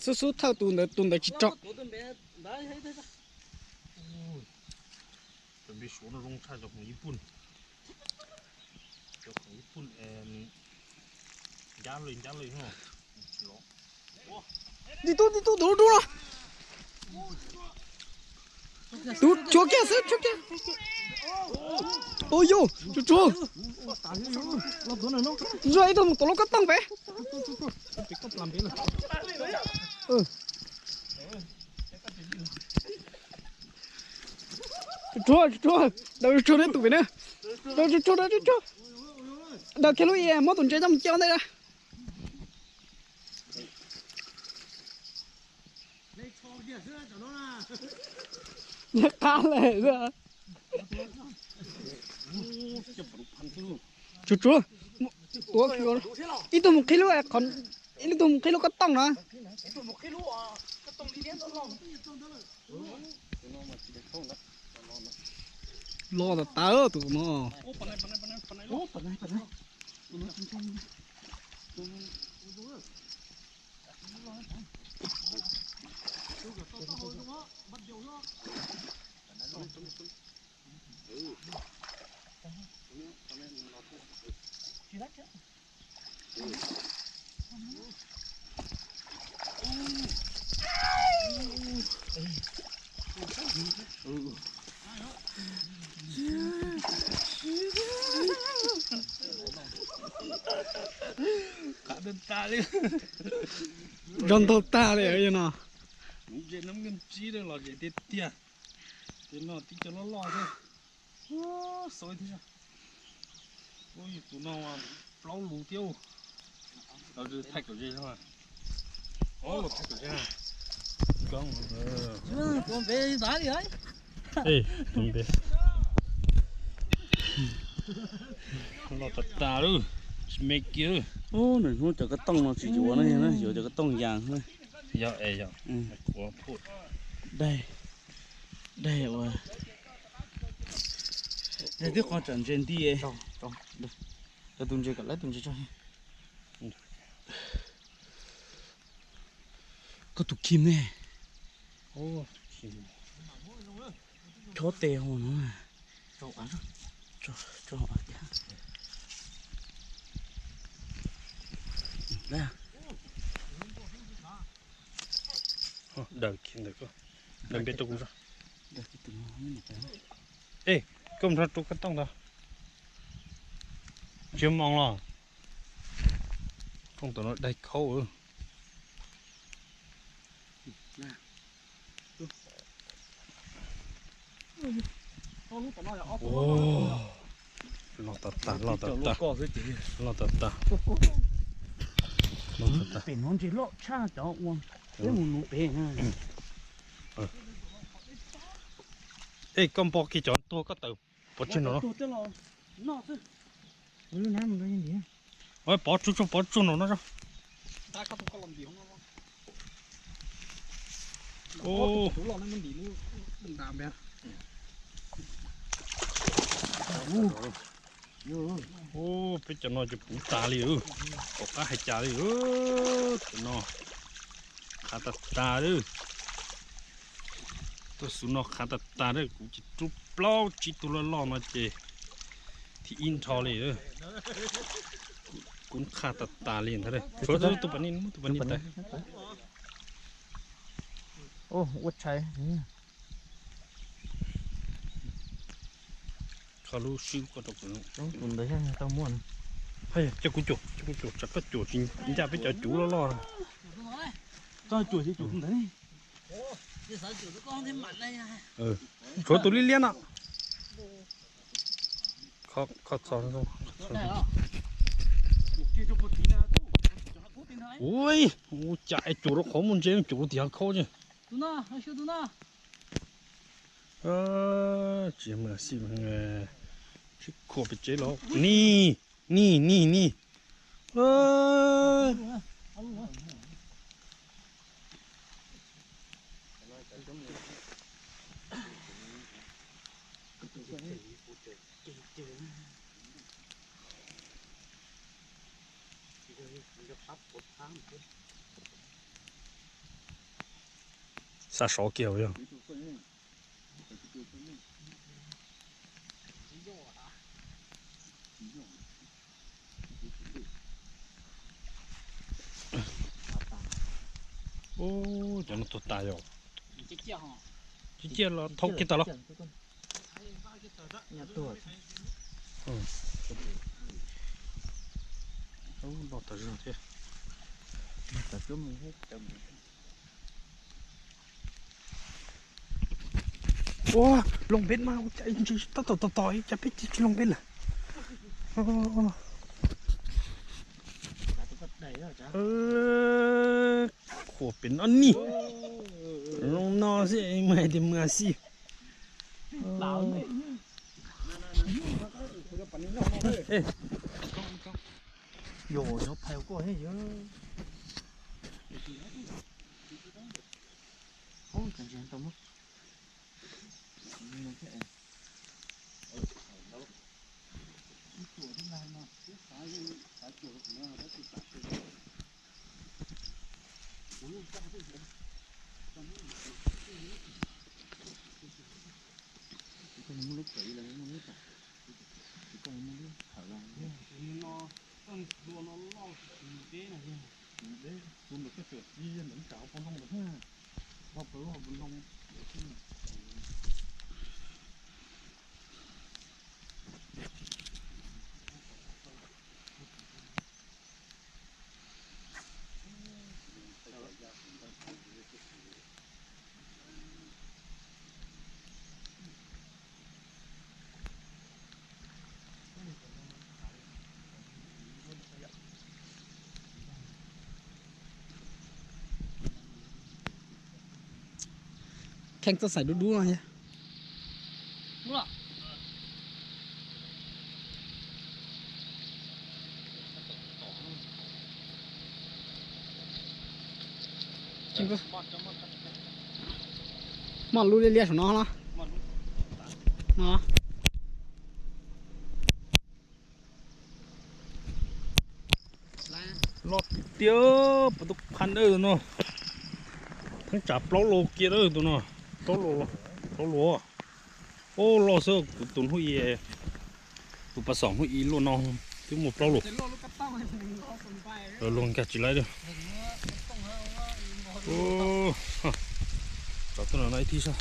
Xub xub thawj tus ntawd, tus ntawd tsis rog. Cov npe suav no zoo tshaj cov khoom ib puj. Cov khoom ib puj ncab li ncab li. Ntij tub, ntij tub, tus lub dub no. Tus tshuav kiag xwb, tshuav kiag. Ua yus, tshuav tshuav. Zoj ib tug mus tom lub kob tooj pem. Tshuav, tshuav, daws tshuav neb tus pem na. Daws tshuav, daws tshuav. Daws kiag lub i muab tus ntses coj mus cia ua ntej na. Qab le. Tshuav tshuav, tuav, ib tug mus qhib lub, ib tug mus qhib lub kob tooj na. Loj tas tas tus no. Qab teb tas li. Zoo ntaug tag li no. Kuv ze nab nkeej tsib los zem tiag tiag. Ces no tib co loj loj thiab. Xauj thiab. Tus no plaub lus thiab. Thaij kom ze, thaij kom ze. Tus npe li ntawd li. Tus npe loj tas tas lawm, tsis me kiag. Ub, nws hnub cov kab tooj no tsis yuav na, yuav cov kab tooj yas na. Yog es yog. Daig, daig ua, daig twb qhov tsam ntses nti. Tus ntses kom lawv tus ntses tso. Koj tus kim ne? Chob tes hauv no. Daws kiag ntawm koj, daws npe rau kuv. Ej, koj nrog rau koj tooj ntag. Tsis moos los. Tooj tom no daig khaub. Loj tas tas, loj tas tas, loj tas tas, loj tas tas. Pem no ntses loj tshaj cov ua peb mus nuv pem. Ej, koj npo kiag cov tuag koj tawm pov tseg no no. Pov tsuag tsuag, pov tsuag no no. Ub, peb cov no ces puv tas li, tom qab hais cas li. Cov no qhav tas tas li. Tuaj xub no qhav tas tas li, kuv ces rub plaub tsib tug loj loj no ces thib ib nrho li. Kuv qhav tas tas li ntag. Tshuav tus pas ni, muab tus pas ni tas. Ua tshais. Kho lub swb koj rau kuv. Tus ntawd tau muaj. Coj kuv cuam, coj kuv cuam, tsam koj cuam tsis ncaj peb cov cuv loj loj. Koj cuam ces cuam tus ntawd. Tshuav tus liab liab no. Kho txog. Ui, ua cas es cuam rau qhov muaj ntses, cuam rau tim hav khaub ces. Tsis muaj xij, sib khuam pem tsev los ni, ni, ni, ni. Xa sov kiag yog. Ub, cov no tuag tas yog. Ciaj ciaj los thauj kiag tas los. Loj tas zog thiab. Ua, loo npeb mas ua cas ntses tab tom tom tom ua cas peb tsis loo npeb lawm. Khuam pem no ni. Loo no xwb mas hais tias mas xij. Yog cov phais koj thiab yog. Kheej txoj xaim dub dub no thiab. Moj lub liab liab saum no los. Loj tiag, puas tub phaj dawb tus no. Theeb tsam plaub lus kiag dawb tus no. Plaub lus, plaub lus. Ub, loj xwb, kuv tus hnub i, tus pas xom hnub i luaj no twb muaj plaub lus. Luag nkag tsis laib li. Rov tuaj no ib thib saib.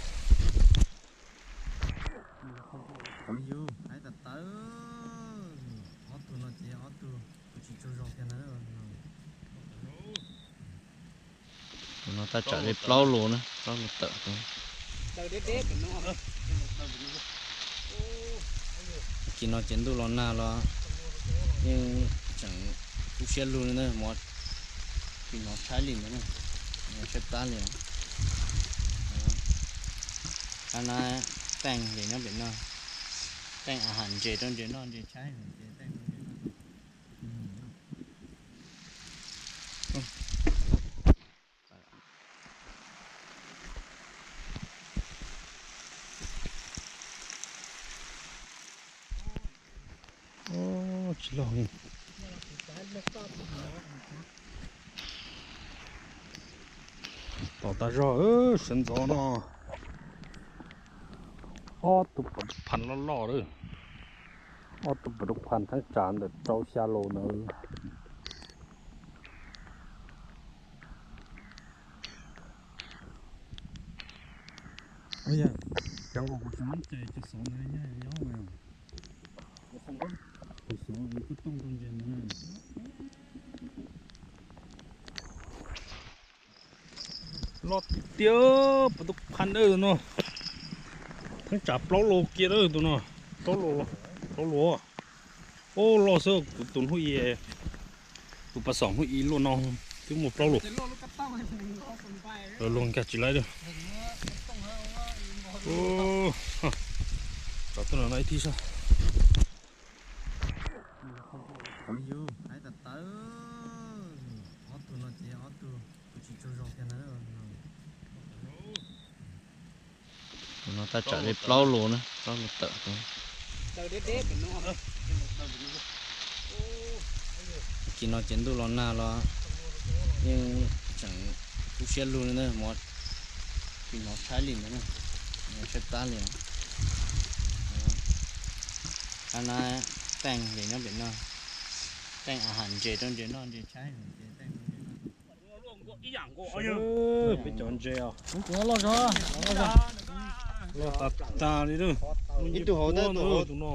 Yus hais tas tawv, ob tug no ces ob tug kuj tsis tsaug zog kiag na. Tus no tab tsam li plaub lus na, plaub lus tawm tus. Kis no ces ntuj los nag los yeej tseem kub siab lug li na, mov tsis hnov tshaib li ntawd na, hnov tshaib plab li. Qab na, teej ces nyob pem no, teej a has ntses rau ntses noj ntses tshaib ces teej rau ntses noj. Tsis loj. Tom tas zog sawv ntxov no. Ob tug pas dub phaj loj loj lawm. Ob tug pas dub phaj theeb tsam ntawm rau xya lus ntawd. Cov nkaus kuv tsis muab cais cov xov ntawd yog yob, kuv xov kuv kuj tooj rau ntses ntawd. Loj tiag, puas tub phaj dawb tus no. Theeb tsam plaub lus kiag dawb tus no. Plaub lus, plaub lus. Ub, loj xwb, kuv tus hnub i, tus pas xom hnub i luaj no twb muaj plaub lus. Luag nkag tsis laib li. Rov tuaj no ib thib saib. Yus hais tas tawv, ob tug no ces ob tug kuj tsis tsaug zog kiag na. Tus no tab tsam li plaub lus na, plaub lus tawm tus. Kis no ces ntuj los nag los yeej tseem kub siab lug li na, mov tsis hnov tshaib li ntawd na, hnov tshaib plab li. Qab na, teej ces nyob pem no, teej a has ntses rau ntses noj ntses tshaib ces teej rau ntses noj. Peb cov ntses os. Loj tas tas li. Ib tug hauv tus no.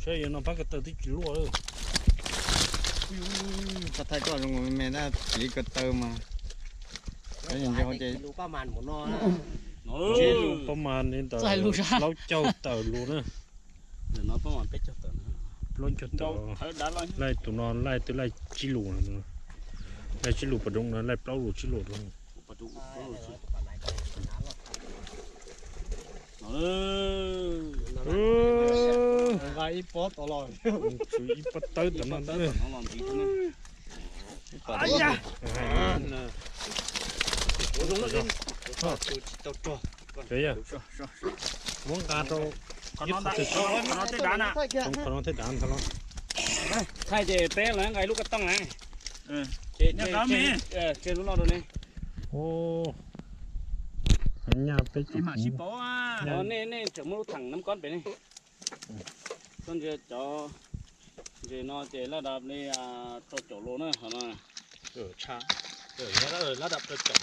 Saib yuav no pab ko taw twb tsis luaj. Thaij koj zoo me me na, piv ko taw mas. Pab mas li ntawd plaub caug tawm lus na. Plaub caug tawm, laij tus no laij twb laij tsib lus, laij tsib lus pas dub no laij plaub lus tsib lus. Nqa ib pob tod los, ib pob tawb tom no. Muab nqa rau, qhov no tej dav ntag los. Thaij ces peb los nqa ib lub koj tooj na. Tseg lub no rau ne. Nyaj peb, nej tseem muab lub thaj nab kob pem ne. Koj ntsia cov ntses no ces laj dab li rau caum lus na, qhov no. Laj dab rau caum.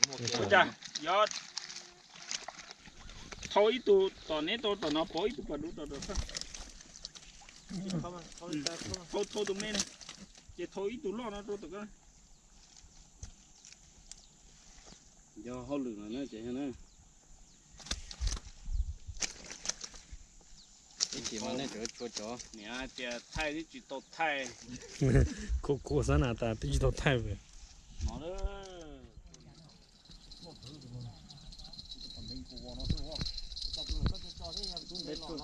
Ua cas yog thau ib tug tom neb tau tom no, pauv ib tug pas dub tom tom. Thau, thau tus me ne, ces thau ib tug loj no rau tom ko. Yog hauj lwm no na ces na. Ib chim mas nej tseem tshuav cov niam hais tias thaij twb tsis tau thaij. Khuv khuv xav na tas twb tsis tau thaij. No,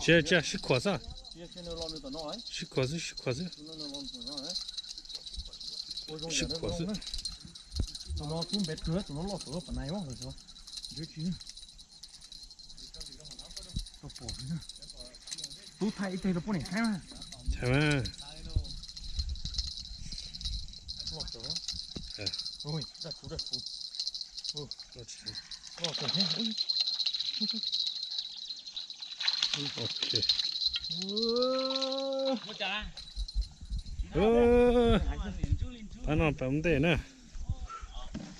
Tsis, tsis, sib khuam xwb. Sib khuam xwb, sib khuam xwb. Sib khuam xwb. Thaij mas. Ok. Pab no pab ntej na.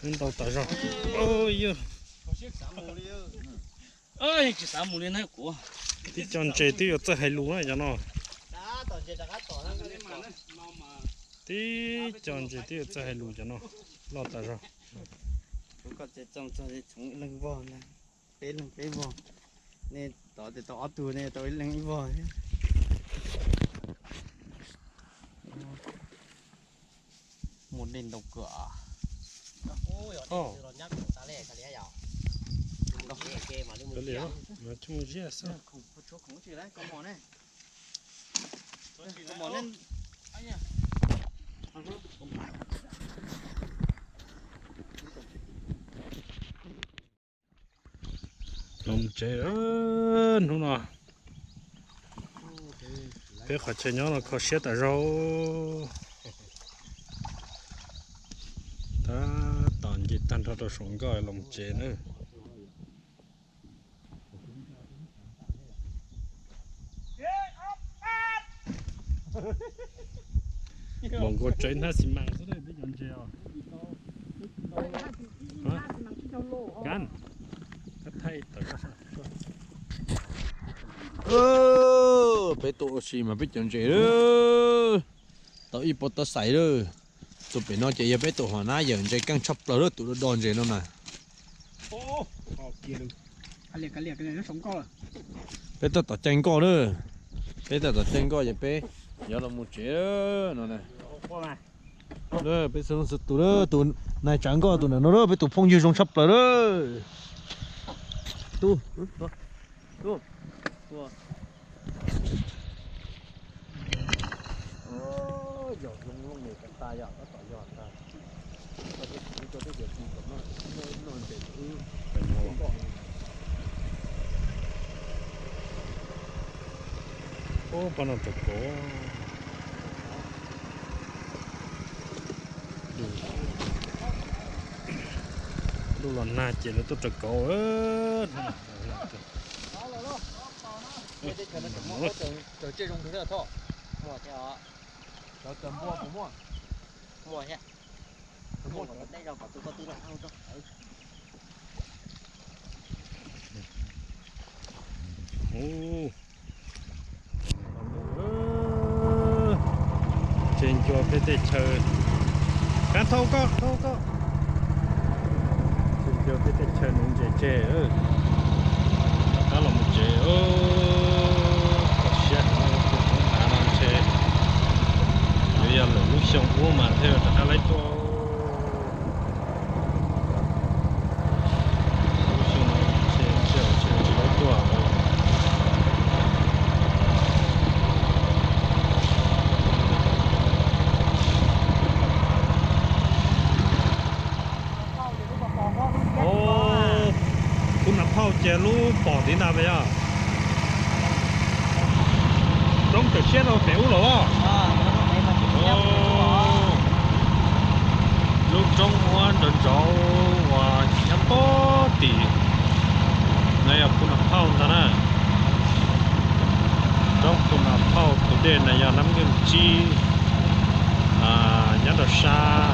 Ntau tas zog. Yog. Tib co ntses twb yuav txawj hais lus na cov no. Tib co ntses twb yuav txawj hais lus cov no. Loj tas zog. Leej vog, peb leeg peb vog. Nej tau ob tug, nej tau ib leeg ib vog thiab. Muaj dej ntau kawg. Los mus tsev hnub no. Peb qhov chaw nyob no kho siab tas zog. Tab tom nce tag nrho rau saum nkoj los mus tsev na. Npaum nkaus tsawv hnab xi mas xwb peb cov ntses os. Peb tuaj ua si mas peb cov ntses tau ib pob tab xais lawm. Tus pem no ces yog peb tus hom nab yawm ntses keej tshaj plaws lawm, tus do do ntses no na. Peb tab tom caij nkoj na. Peb tab tom caij nkoj ces peb yuav los mus tsev no na. Peb xwb xwb tus, tus nais tsav nkoj tus ntawm no, peb tus phooj ywg zoo tshaj plaws lawm. Ub, pab no raws kauv. Ntuj los nag ces lawv tuaj raws kauv. Ub, tsev ncua peb tej chaw. Kab thauj koj, thauj koj. Tsev ncua peb tej chaw nuv ntses tseg. Rov qab los mus tsev. Kho siab, tus hnav no ntshe yuav yog lwm lub xyoo ub mas thiaj rov qab laib tuaj. Phub Nas Phauj ces lub pom tiv ntag yog. Roob tawm siab rau pem ub los. Lub roob uab nrov nrov uas nyob pob tim no yog Phub Nas Phauj ntag na. Roob Phub Nas Phauj tus dej no yog Nab Nkeej Tsib, nyob rau sab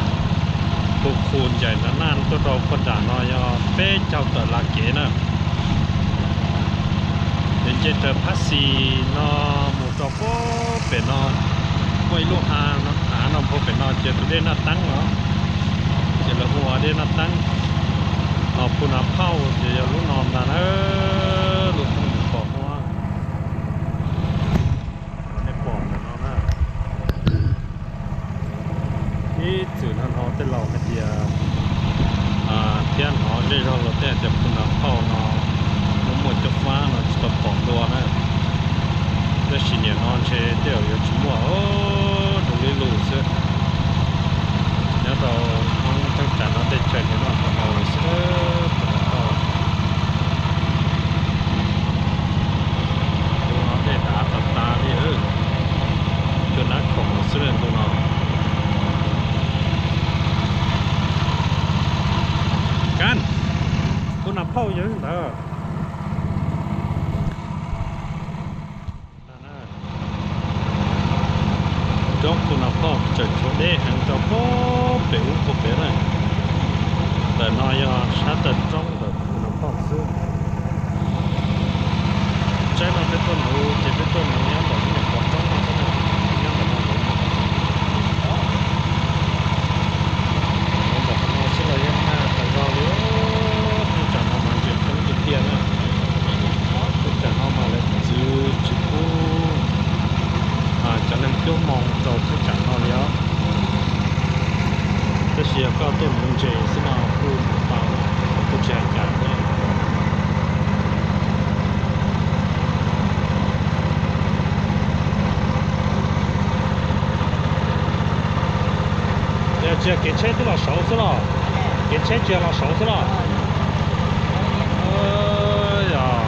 Hu Khu Ncaim Nab Naj tuaj rau puag nram no yog peb caug tawm las kev na. Ces nce raws Phab Xis no mus rau puag pem no, muaj ib lub hav no, hav no puag pem no ces tus dej Naj Teeb no, ces lawv hu ua dej Naj Teeb. Ho Phub Nas Phauj ces yog lub no ntag na, lub pom no, nej pom ntawm no na. Ib txwm no hnov tej laus hais tias, thiab hnov zej zog los tej hais tias Phub Nas Phauj no muaj muaj cov fab no tsis tau pom dua na. Tab sis nim no ntshe tej zaum yuav tsis muaj, zoo li lus xwb. Nyob rau Hmoob thaj tsam no tej chaw nws noj nkaus xwb. Ntu no dej dav tas tas li, cuag nab khoom xwb ntu no. Kab, tus nas phauj yog ntawd. Roob tus nas phauj tseem tshuav deb heev rau puag pem ub puag pem na. Ntawm no yog sab tawm roob ntawm tus nas phauj xwb. Tsaib no peb tuaj nuv ces peb tuaj nuv nyob ntawm lub niam qhov roob no xwb na, nyob ntawm no lawm. Ntawm no xwb los yeej nag tas zog li. Thaj tsam no mas ntses coob tiag tiag na. Thaj tsam no mas lawv txwv tsis pub cov neeg cub moo rau thaj tsam no li os. Tab sis yog koj tuaj nuv ntses xwb no kuj nuv tau, kuj tsis hais cas thiab. Yog tsis yog kev tsheb twb los saud xwb los? Kev tsheb tsis yog los saud xwb los? Yog.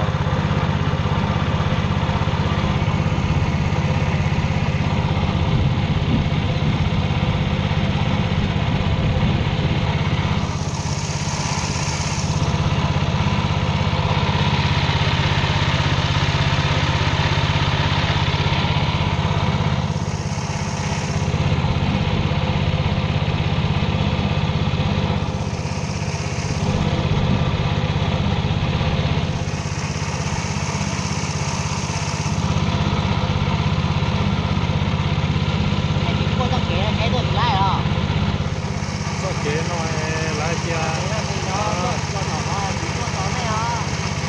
Txoj kev no lawv hais tias,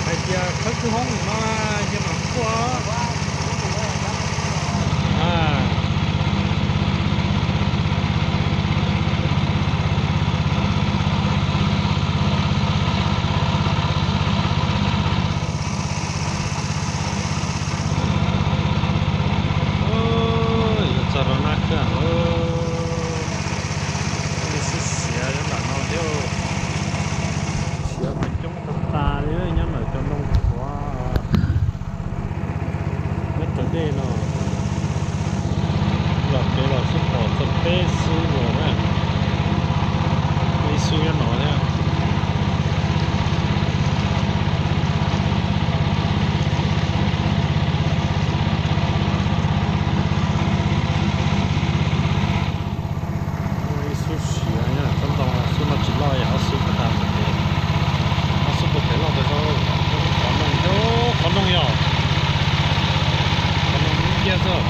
hais tias khawb kwj hoob no cia mam kuaj. Yuav txog rau Nab Khwj lawm. Ib xwb siav nyob nram no thiab. Siav mas coob tas tas li nyob ntawm cov ntoo qhuav nyob raws dej no. Los kev los xub pom txog peb xub los na, ib xub nyob no thiab. Ib xub siav, tsob ntoo xub no tsis loj, yog ob xub tas tas, ob xub puag pem loj tas zog. Qhov noog, qhov noog yog, qhov noog ib kiag xwb.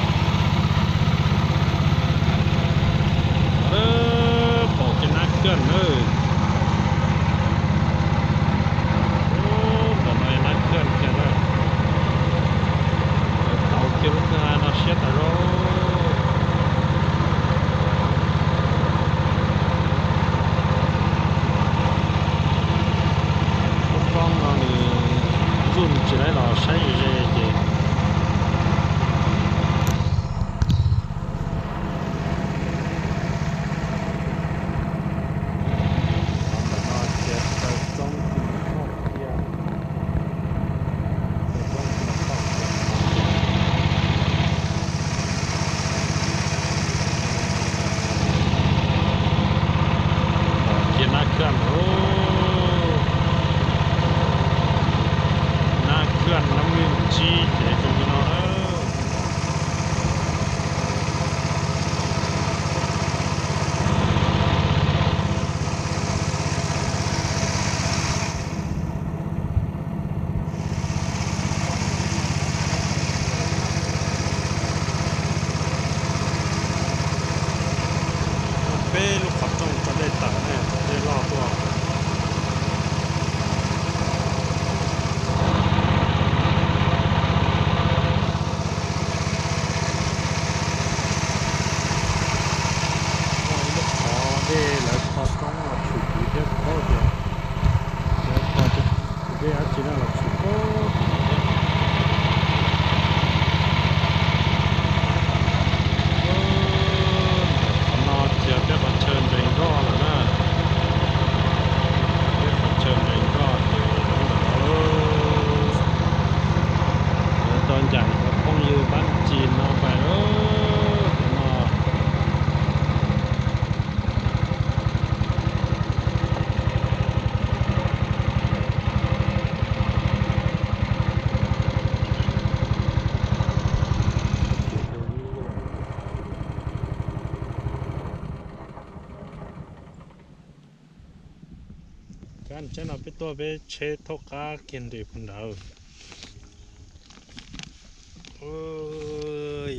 Pom kiag Nab Khwj na. Ntawm no yog Nab Khwj kiag na. Tau kiag lub kwj ha no siab tas zog. Lub roob no nws ntsuj tsis laib los saib ze ze ces. Ntawm no ces taw roob tus no kiag, taw roob tus no kiag. Kiag Nab Khwj, Nab Khwj Nab Mwj Tsib ces zoo li no na. Peb lub qhov rooj tso dej tawm ne, dej loj tuaj. Tsaib no peb tuaj peb tsheb thauj qab kiag nres puag nrad.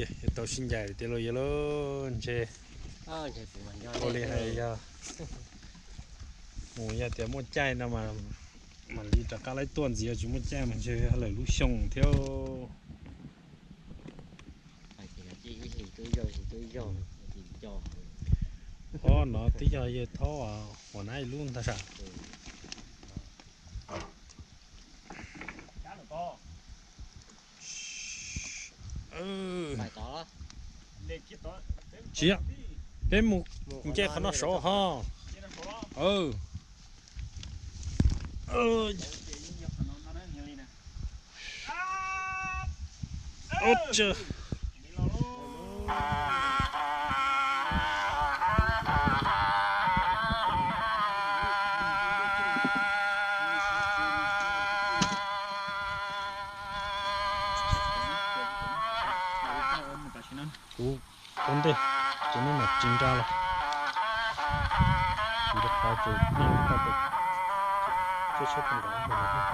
Yog tau sib ncaim tiag lauj yawg lauj, ntshe ua li hais yog mus yog tias muaj caij no mas mam li rov qab laib tuaj ntxiv, tsis muaj caij mas ntshe lawm lub xyoo thiab. Ob no twb yog yawg Thaub uas nab ib lub ntag sas. Tsis, peb mus nce qhov no saud ho. Kuv ua ntej, ces nej mam tsis nra los. Kuv rov qab ces nej tau tus tsheb tsheb tus nkaus.